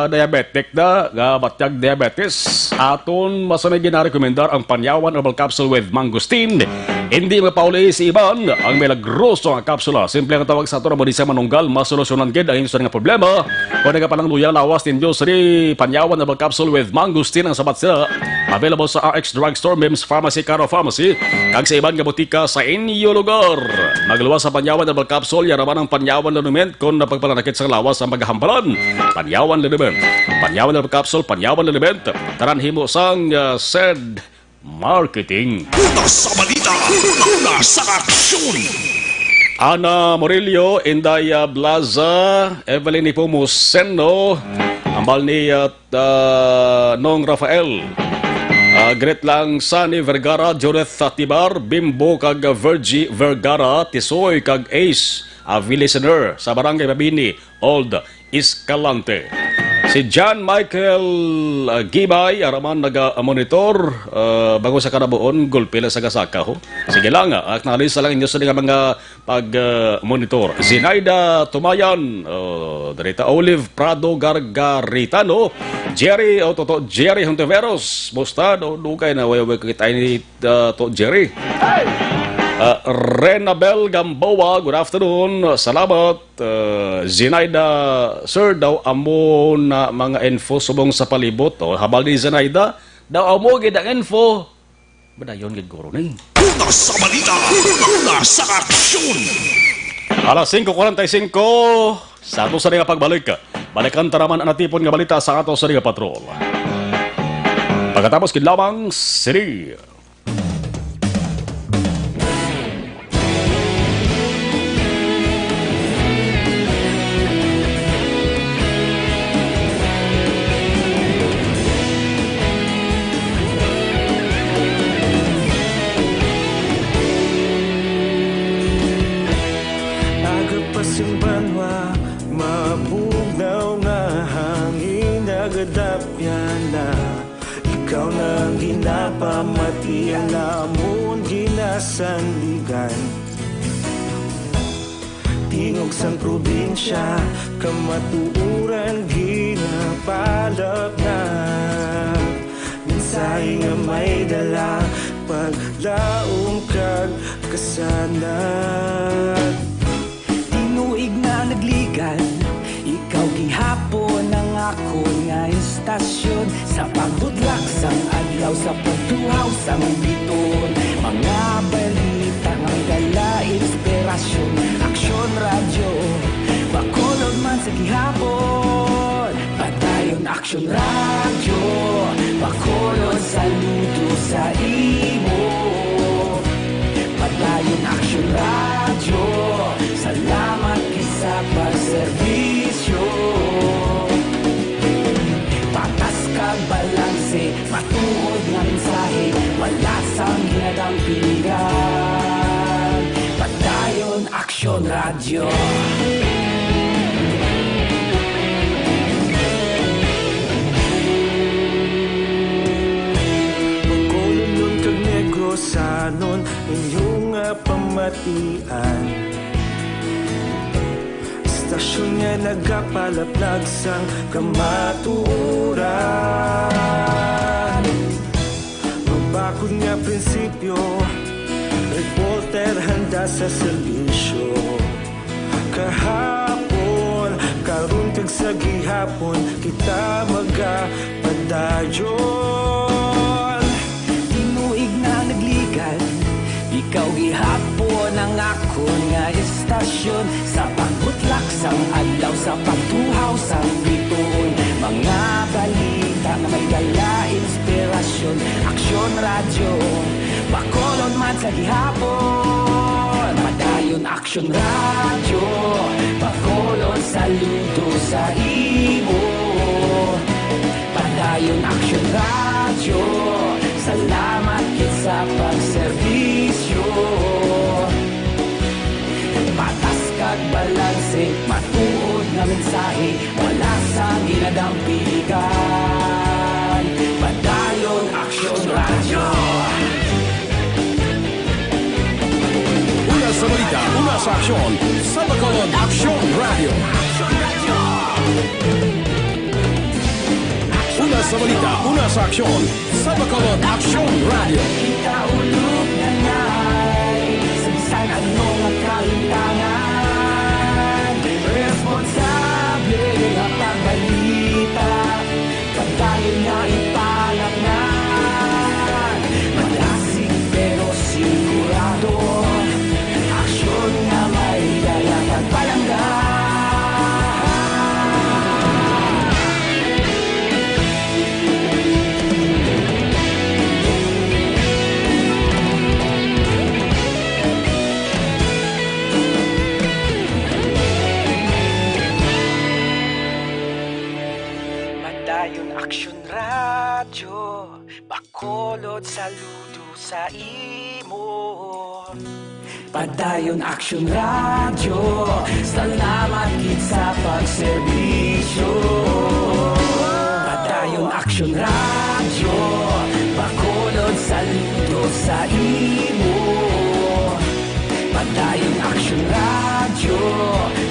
diabetic na, nga batyag diabetes, aton masami ginarekomendar ang Panyawan Herbal Capsule with Mangosteen. Hindi mapauli si iban ang milagroso nga kapsula. Simple ang tawag sa aton amo di sa manunggal, masolusyonan gid ang inyo nga problema. Kung nagapanangluya lawas ninyo, sini Panyawan Herbal Capsule with Mangosteen ang sabat sila. Available sa R X Drugstore, Mims Pharmacy, Caro Pharmacy, kag sa iban nga botika sa inyo lugar. Magluwas sa Panyawan Herbal Capsule, yaraman ang Panyawan Liniment kung napagpalanakit sa lawas ang paghahampalan. Panyawan Liniment, Panyawan Herbal Capsule, Panyawan Liniment, tanan himo sang, uh, said Marketing. Una sa balita, una sa aksyon. Ana Murillo, Inday, ah, Blaza, Evelyn Nepomuceno, ambal ni, ah, ah, Nong Rafael. Ah, greet lang Sunny Vergara, Judith Tibar, Bimbo kag Virgie Vergara, Tisoy kag Ace, ah, V listener sa Barangay Mabini, Old Escalante. Si John Michael, ah, Gibay, araman naga-monitor, ah, bangod sa kanabuon, gulpi lang sa gasaka, ho. Sige lang, ah, acknowledge sa lang inyo sa mga pag, ah, monitor. Zinaida Tumayan, oh, Darita Olive Prado Gargaritano, Jerry, oh, Toto Jerry Hontiveros, musta? No, dugay na, way, way, kita ni, ah, To Jerry. Ah, Renabel Gamboa, good afternoon. Salamat. Uh, Zinaida, sir, daw amo na mga info subong sa palibot. O, habal ni Zinaida, daw amo gid ang info. Madayon gid guro ni. Una sa balita, una sa aksyon. Alas singko kuwarenta y singko, sa ato sa nga pagbalik, balikan ta naman ang natipon nga balita sa ato sa nga patrol. Pagkatapos gid lamang, sini. Aga pa sing banwa, mabugnaw nga hangin, nagadapyan na. Ikaw na ang ginapamati, ang amon ginasandigan. Tingog sang probinsya, kamatuoran ginapalapnag. Mensahe nga may dala, paglaom kag kasanag. Tinuig na nagligan, ikaw gihapon ang akon nga istasyon. Sa pagbutlak sang adlaw, sa pagtuhaw sang biton, mga balita nga may dala inspirasyon. Aksyon Radyo, Bacolod man sa gihapon. Padayon Aksyon Radyo, Bacolod, saludo sa imo. Padayon Aksyon Radyo, salamat gid sa pagserbisyo. Patas kag balanse, matuod nga mensahe, wala sang ginadampigan. Padayon Aksyon Radyo. Bacolodnon kag Negrosanon, inyo nga pamatian. Istasyon nga nagapalaplag sang kamatuoran. Mabakod nga prinsipyo, reporter handa sa serbisyo. Kahapon, karon kag sa gihapon, kita magapadayon. Tinuig na nagligan, ikaw gihapon ang akon nga istasyon. Sa pagbutlak sang adlaw, sa pagtuhaw sang bituon, mga balita nga may dala inspirasyon. Aksyon Radyo, Bacolod man sa gihapon. Padayon Aksyon Radyo, Bacolod, saludo sa imo. Padayon Aksyon Radyo, salamat gid sa pagserbisyo. Patas kag balanse, matuod nga mensahe, wala sang ginadampigan. Padayon Aksyon Radyo. Una sa balita, una sa aksyon, sa Bacolod Aksyon Radyo. Una sa balita, una sa aksyon, sa Bacolod Aksyon Radyo. Kita ulog na nay, sa bisan ano nga kalimtangan, responsable nga pagbalita. Padayon nga ipalapngan, malasig pero sigurado, aksyon nga may dala pagpalangga. Padayon Aksyon Radyo, Bacolod, saludo sa imo. Padayon Aksyon Radyo, salamat gid sa pagserbisyo. Padayon Aksyon Radyo, Bacolod, saludo sa imo. Padayon Aksyon Radyo,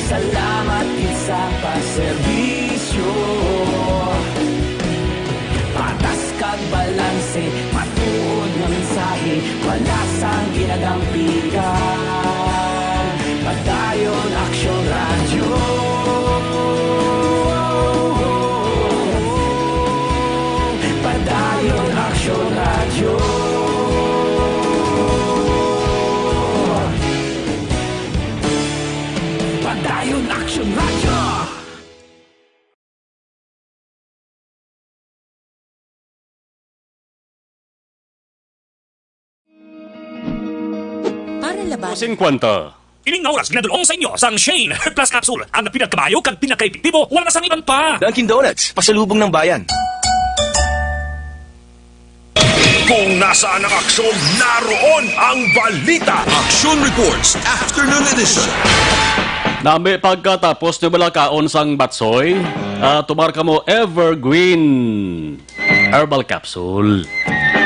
salamat gid sa pagserbisyo. Patas kag balanse, matuod nga mensahe, wala sang ginadampigan. Padayon Aksyon Radyo. Padayon Aksyon Radyo. Cinquanta. Ining nga oras ginadul-ong sa inyo sang Shane Plus Capsule, ang pinakamayo kag pinakaepektibo, wala na sang iban pa. Dunkin' Donuts, pasalubong ng bayan. Kung nasaan ang aksyon, naroon ang balita. Action Reports, Afternoon Edition. Nami pagkatapos nyo balakaon sang batsoy, ah, tumar kamo Evergreen Herbal Capsule.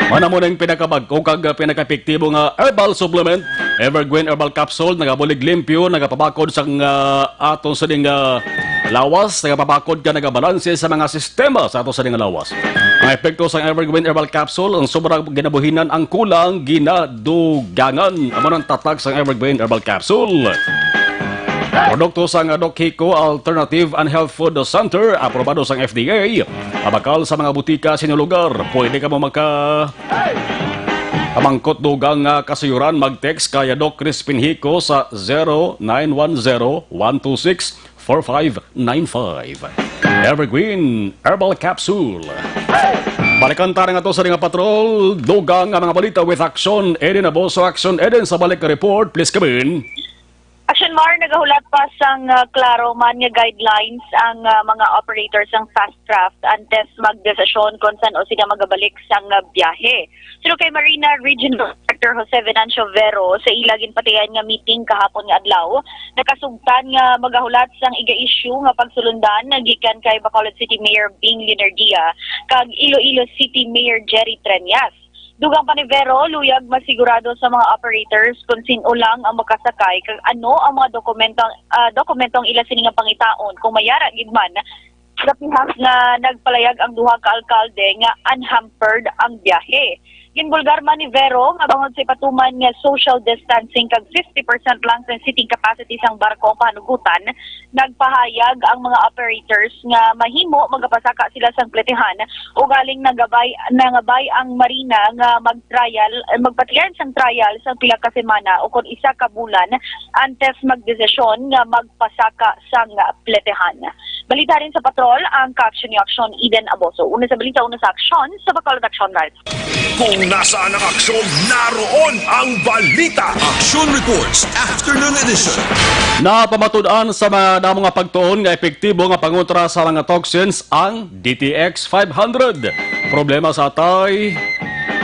Mana mo ning pinakabag-o kag pinakaepektibo nga herbal supplement, Evergreen Herbal Capsule, nagabulig limpyo, nagapabakod sang, ah, aton sining, ah, lawas, nagapabakod ka, nagabalanse sa mga sistema sa aton sining lawas. Ang epekto sang Evergreen Herbal Capsule, ang sobra ginabuhinan, ang kulang ginadugangan. Amo nang tatak sang Evergreen Herbal Capsule. Produkto sang Doc Hico Alternative and Health Food Center, aprobado sang F D A. Abakal sa mga butika sa inyong lugar. Pwede kamo maka pamangkot dugang nga kasayuran, mag-text kay Doc Crispin Hico sa zero nine one zero one two six four five nine five. Evergreen Herbal Capsule. Balikan ta rin ato sa nga patrol. Dugang nga mga balita with Action Eden Aboso. Action Eden sa balik report. Please come in. Action Mar, nagahulat pa sang, ah, klaro man nga guidelines ang, ah, mga operator sang Fast Craft antes magdesisyon kon san-o sila magabalik sang, ah, biyahe. Suno kay Marina Regional Director Jose Venancio Vero, sa ila ginpatigayon nga meeting kahapon nga adlaw, nakasugtan nga magahulat sang iga-issue nga pagsulundan gikan kay Bacolod City Mayor Bing Leonardia kag Iloilo City Mayor Jerry Treñas. Dugang pa ni Vero, luyag masigurado sa mga operators kung sin-o lang ang makasakay kag ano ang mga dokumento, ah, dokumentong ila sini nga pangitaon kung may ara gid man. Napihak nga nagpalayag ang duha ka alkalde nga unhampered ang biyahe. Ginbulgar man ni Vero nga bangod sa ipatuman nga social distancing kag fifty percent lang sa seating capacity sang barko ang pahanugutan, nagpahayag ang mga operators nga mahimo magapasaka sila sang pletehan ugaling nagabay, nangabay ang Marina nga mag-trial, eh, magpatigayon sang trial sang pila ka semana o kon isa ka bulan antes magdesisyon nga magpasaka sang pletehan. Balita rin sa patrol ang Ka-Action ni Action, Eden Aboso. Una sa balita, una sa aksyon, sa Bacolod Action Rights. Kung nasaan ang aksyon, naroon ang balita. Action Reports, Afternoon Edition. Napamatud-an sa mga damo nga pagtuon nga epektibo nga pangontra sa mga toxins ang D T X five hundred. Problema sa atay,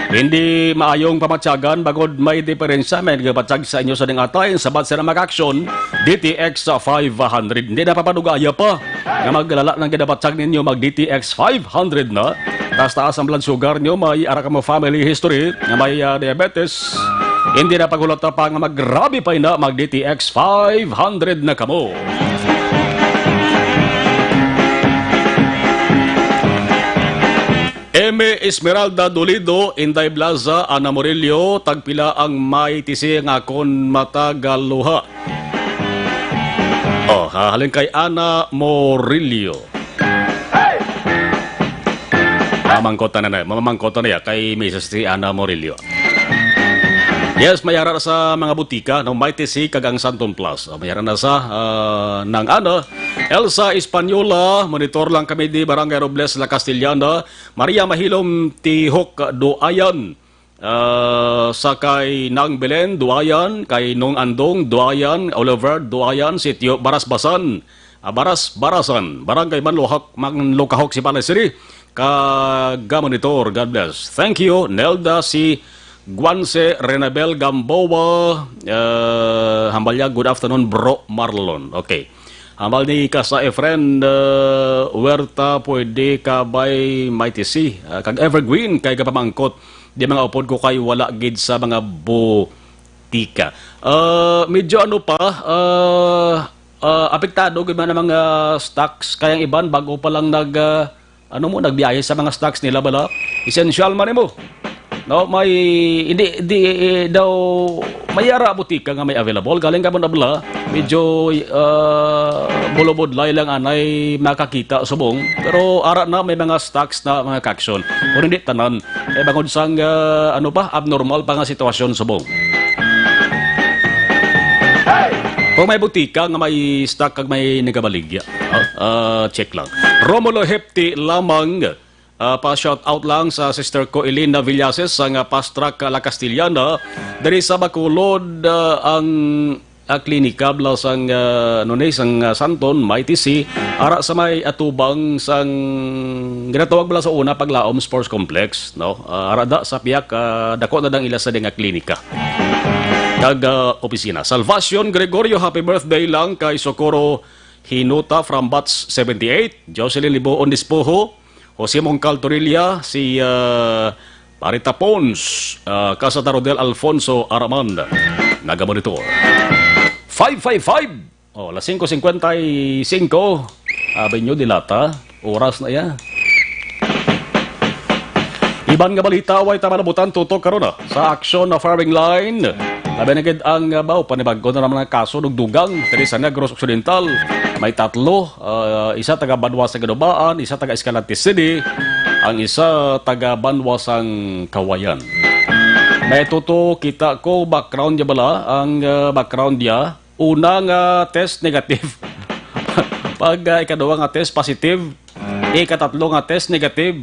hindi maayong pamatyagan, bangod may diferensya, may nagapatyag sa inyo sa ding atay, sabat sa mga aksyon, D T X five hundred. Hindi na papadugaya pa nga maglala ng ginabatyag ninyo, mag D T X five hundred na. Taas-taas ang blood sugar nyo, may ara ka mo family history nga may, ah, diabetes. Hindi na paghulata pa nga magrabi pa ina, mag D T X five hundred na kamo. Eme Esmeralda Dolido, Inday Blaza, Ana Murillo, tagpila ang may tisi nga akon matagaluha. Oh, ha, halin kay Ana Morillo. Mamangkot na na, mamamangkot na ya kay Missus si Ana Morillo. Yes, may ara sa mga butika, no, may tisi kag ang Santon Plus. Oh, may ara na sa, ah, nang Ana. Elsa Española, monitor lang kami di Barangay Robles, La Castellana. Maria Mahilom Tihok Duayan. Ah, sa kay Nang Belen, Duayan, kay Nong Andong, Duayan, Oliver, Duayan, Sitio Barasbasan, ah, Baras, Barasan, Barangay Manluhak, Manlukahok, Sipalay City, ka, ga monitor. God bless. Thank you, Nelda, si Guanse, Renabel Gamboa, ah, Hambalyag, good afternoon, Bro Marlon. Okay. Hambal ni Kasa Efren, ah, Huerta, pwede ka bay may tisi, ah, kag Evergreen kay gapamangkot di mga upod ko kay wala gid sa mga butika. Ah, medyo ano pa, ah, ah, apektado gid man ang mga stocks, kay ang iban bago pa lang nag, ah, ano mo, nagbiyahe sa mga stocks nila bala. Essential man mo. No, may, hindi, di, eh, daw, may ara butika nga may available. Galing ka mo na bala, medyo, ah, bulubudlay lang anay makakita subong. Pero ara na, may mga stocks na mga kaksyon. Pero hindi tanan. Eh, bangod sang, ah, ano pa, abnormal pa nga sitwasyon subong. Kung may butika nga may stock kag may nagabaligya, ah, ah, check lang. Romulo Hepti lamang, Ah, pa-shout out lang sa sister ko, Elena Villases, sang, ah, Fast Track, ah, La Castellana. Diri sa Bacolod, ah, ang, ah, klinika bala sang, ah, ano ni, sang, ah, Santon, may T C, ara sa may atubang sang ginatawag bala sa una Paglaom Sports Complex, no? Ah, ara da sa piyak, ah, dako na dang ila sa dinga klinika. Kag, ah, opisina. Salvacion Gregorio, happy birthday lang kay Socorro Hinuta from Batch seventy-eight, Jocelyn Liboon Dispoho, Jose Mongcal Torilla, si, ah, Parita Pons, ah, Casata Rodel Alfonso Araman, nagamonitor. Five five five! Oh, alas singko singkwenta y singko, Avenue Dilata, oras na iya. Iban nga balita, way ta malabutan tutok karon, ah, sa aksyon na firing line. Labi na gid ang, ah, baw, panibag-o na naman ang kaso dugdugang diri sa Negros Occidental. May tatlo, ah, isa taga Banwa sa Ginubaan, isa taga Escalante City, ang isa taga Banwa sang Kawayan. May tuto kita ko background niya bala, ang, ah, background niya, una nga test negative. Pag, ah, ikaduha nga test positive, ikatatlo nga test negative.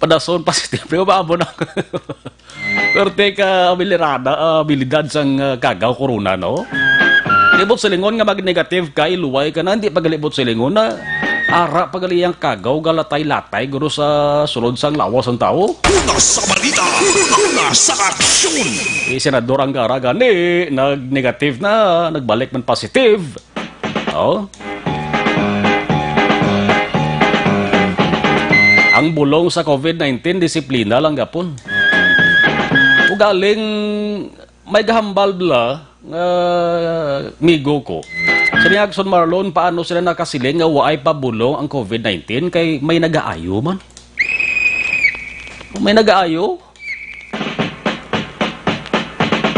Padason positive, pero maamo na. Pero teka, abilirada, ah, abilidad sang, ah, kagaw corona, no? Libot silingon nga mag-negative kay luway ka na, hindi pagalibot silingon na ara pagali ang kagaw galatay-latay guro sa sulod sang lawas ang tao. Una sa balita, una sa aksyon. Si Senador Angara gani, nag-negative na, nagbalik man positive. Oh. Ang bulong sa COVID nineteen, disiplina lang gapon. Ugaling may gahambal bala nga migo ko. Sini Agson Marlon, paano sila nakasiling nga waay pa bulong ang COVID nineteen kay may nagaayo man? May nagaayo?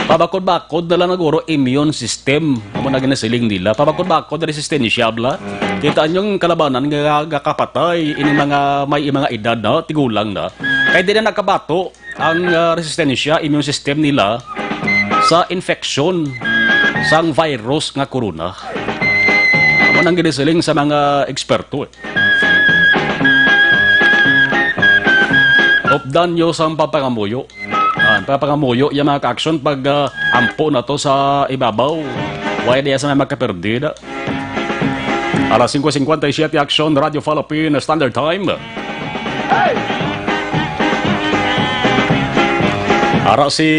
Pabakod-bakod na lang naguro immune system. Amo na ginasiling nila. Pabakod-bakod na resistensya, bla. Kita nyo ang kalabanan nga gakapatay ini mga may mga edad na, tigulang na. Kay di na nakabato ang, ah, resistensya, immune system nila sa infeksyon sang virus nga corona. Amo nang ginasiling sa mga eksperto, eh. Updan nyo sang papangamuyo. Ah, papangamuyo yung mga ka-aksyon pag, ah, ampo na to sa ibabaw. Why diya sa mga makaperde na? Alas singko singkwenta y siyete, Aksyon, Radyo Philippine Standard Time. Ara si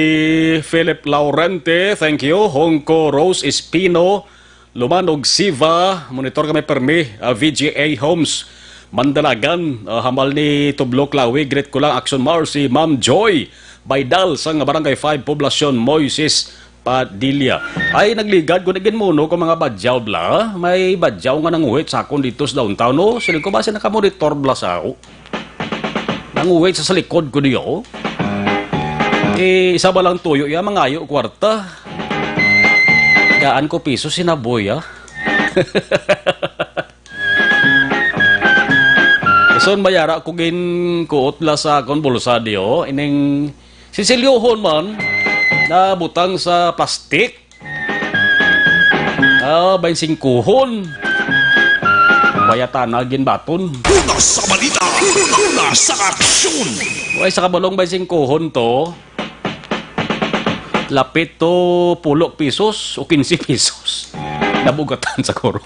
Philip Laurente, thank you. Hongko Rose Espino, Lumanog Siva, monitor kami permi, ah, V G A Homes, Mandalagan, ah, hamal ni Tublo Clawi, greet ko lang, Action Mars, si Ma'am Joy Baydal sa nga Barangay five, Poblacion, Moises Padilla. Ay, nagligad ko na ginmuno ko mga badyaw bla. May badyaw nga nanguhit sa akon dito sa downtown, no? Sila ko ba sila nakamonitor bla sa ako? Nanguhit sa, sa likod ko niyo. Eh, isa ba lang tuyo ya, mangayo kwarta. Gaan ko piso sinaboy, ah. Son mayara ko ginkuot la sa akon bulsa diyo, ining sisilyohon man na butang sa plastic. Ah, bain singkuhon. Bayatana ginbaton. Una sa balita, una sa aksyon. Way sa kabalong bain singkuhon to. Lapit to pulo pesos o quince pesos. Nabugatan sa kuro.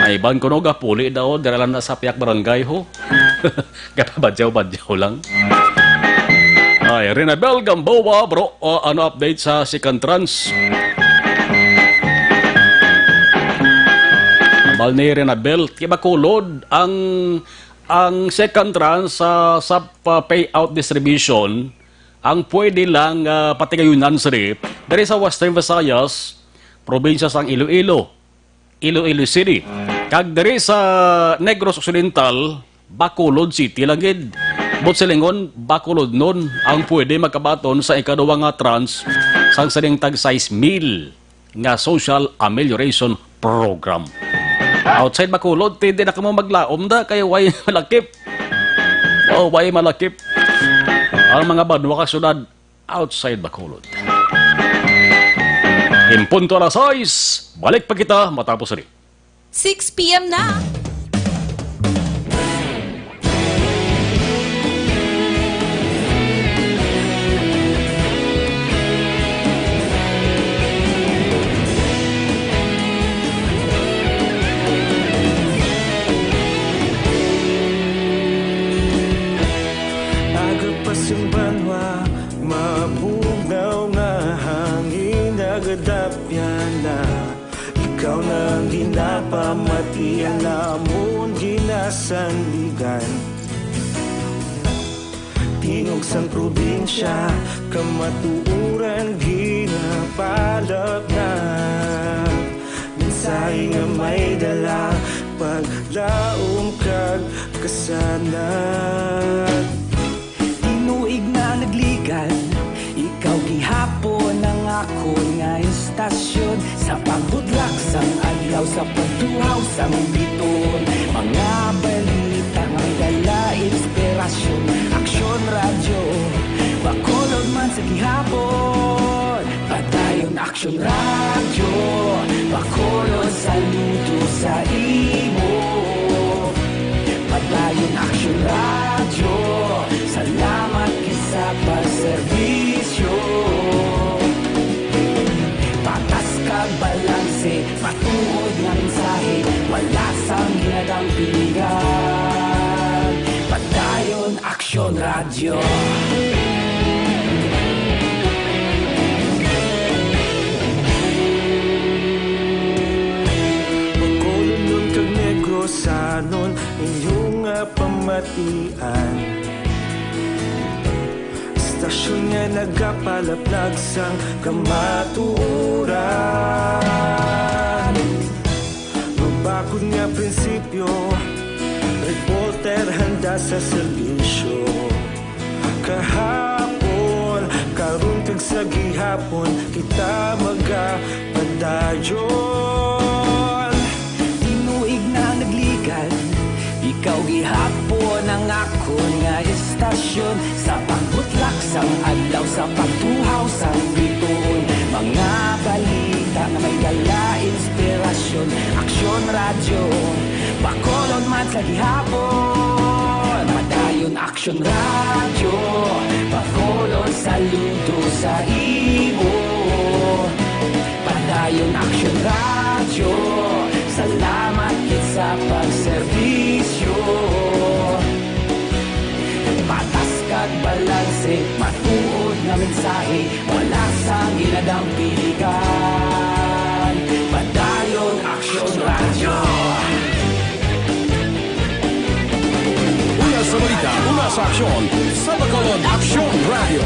Ay, ban ko no, gapuli daw, dira lang na sa piyak barangay, ho. Gapabadyaw-badyaw lang. Ay, Renabel Gamboa, bro, o, ano update sa second tranche? Ambal ni Renabel, kay Bacolod ang, ang second tranche sa, sa pa-, payout distribution, ang pwede lang, ah, patigayunan sini diri sa Western Visayas, probinsya sang Iloilo, Iloilo City, kag diri sa Negros Occidental, Bacolod City lang gid. Buot silingon, Bacolodnon ang pwede makabaton sa ikaduha nga tranche sang sining tag sais mil nga Social Amelioration Program. Outside Bacolod, ti, di na kamo maglaom da, kay way malakip. Oh, way malakip. Ang mga banwa kag syudad outside Bacolod. In punto alas sais, balik pa kita matapos ini. Six p m na. Aga pa sing banwa, mabugnaw nga hangin, nagadapyan na. Ikaw na ang ginapamatian namon, ginasandigan. Tingog sang probinsya, kamatuoran ginapalapnag. Mensahe nga may dala, paglaom kag kasanag. Tinuig na nagligan, ikaw gihapon ang akon nga istasyon. Sa pagbutlak sang adlaw, sa pagtuhaw sang bituon, mga balita nga may dala inspirasyon. Aksyon Radyo, Bacolod man sa gihapon. Padayon Aksyon Radyo, Bacolod, saludo sa imo. Padayon Aksyon Radyo, salamat gid sa pagserbisyo. Patas kag balanse, matuod nga mensahe, wala sang ginadampigan. Padayon Aksyon Radyo. Bacolodnon kag Negrosanon, inyo nga pamatian. Istasyon nga nagapalaplag sang kamatuoran. Mabakod nga prinsipyo, reporter handa sa serbisyo. Kahapon, karon kag sa gihapon, kita magapadayon. Tinuig na nagligan, ikaw gihapon ang akon nga istasyon. Sa pagbutlak sang adlaw, sa pagtuhaw sang bituon, mga balita nga may dala inspirasyon. Aksyon Radyo, Bacolod man sa gihapon. Padayon Aksyon Radyo, Bacolod, saludo sa imo. Padayon Aksyon Radyo, salamat gid sa pagserbisyo. Patas kag balanse, matuod nga mensahe, wala sang ginadampigan. Padayon Aksyon Radyo. Una sa balita, una sa aksyon, sa Bacolod Aksyon Radyo.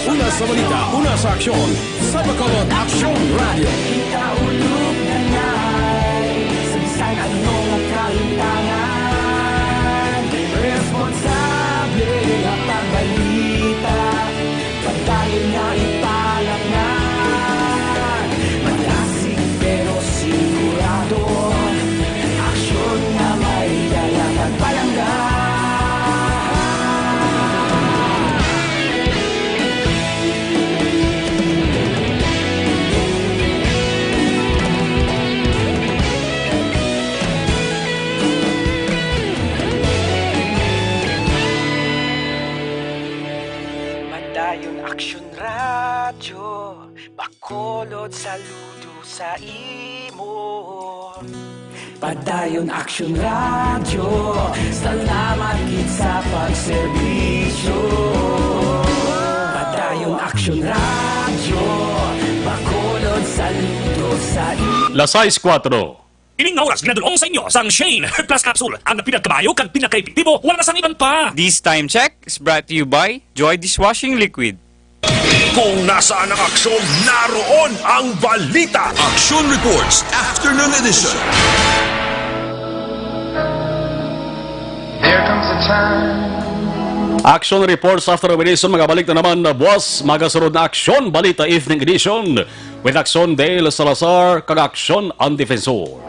Una sa balita, una sa aksyon, sa Bacolod Aksyon Radyo. Kita ulog na nai, sa bisan ano nga kahitangan, responsable nga pagbalita. Padayon nga ipalangnan, malasig pero sigurado, aksyon nga may dala kag palangga. Padayon Aksyon Radyo, Bacolod, saludo sa imo. Padayon Aksyon Radyo, salamat gid sa pagserbisyo. Padayon Aksyon Radyo, Bacolod, saludo sa imo. Las sais kuwatro. Ining nga oras ginadul-ong sa inyo sang Shane Plus Capsule, ang pinakamayo kag pinakaepektibo, wala na sang iban pa. This time check is brought to you by Joy Dishwashing Liquid. Kung nasaan ang aksyon, naroon ang balita. Action Reports, Afternoon Edition. There comes a time. Action Reports, Afternoon Edition, magabalik na naman na buwas, magasunod na Aksyon Balita, Evening Edition, with Aksyon Dale Salazar kag Aksyon ang Defensor.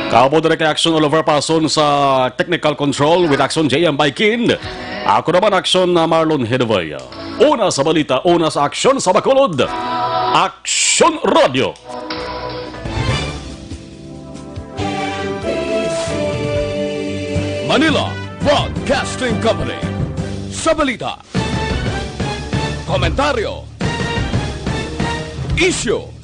Kaupod diri kay Aksyon Oliver Pason sa technical control with Aksyon J M Baikin. Ako naman, Aksyon na Marlon Hedovea. Una sa balita, una sa aksyon sa Bacolod. Aksyon Radio. Manila Broadcasting Company. Sa balita, komentaryo, isyu,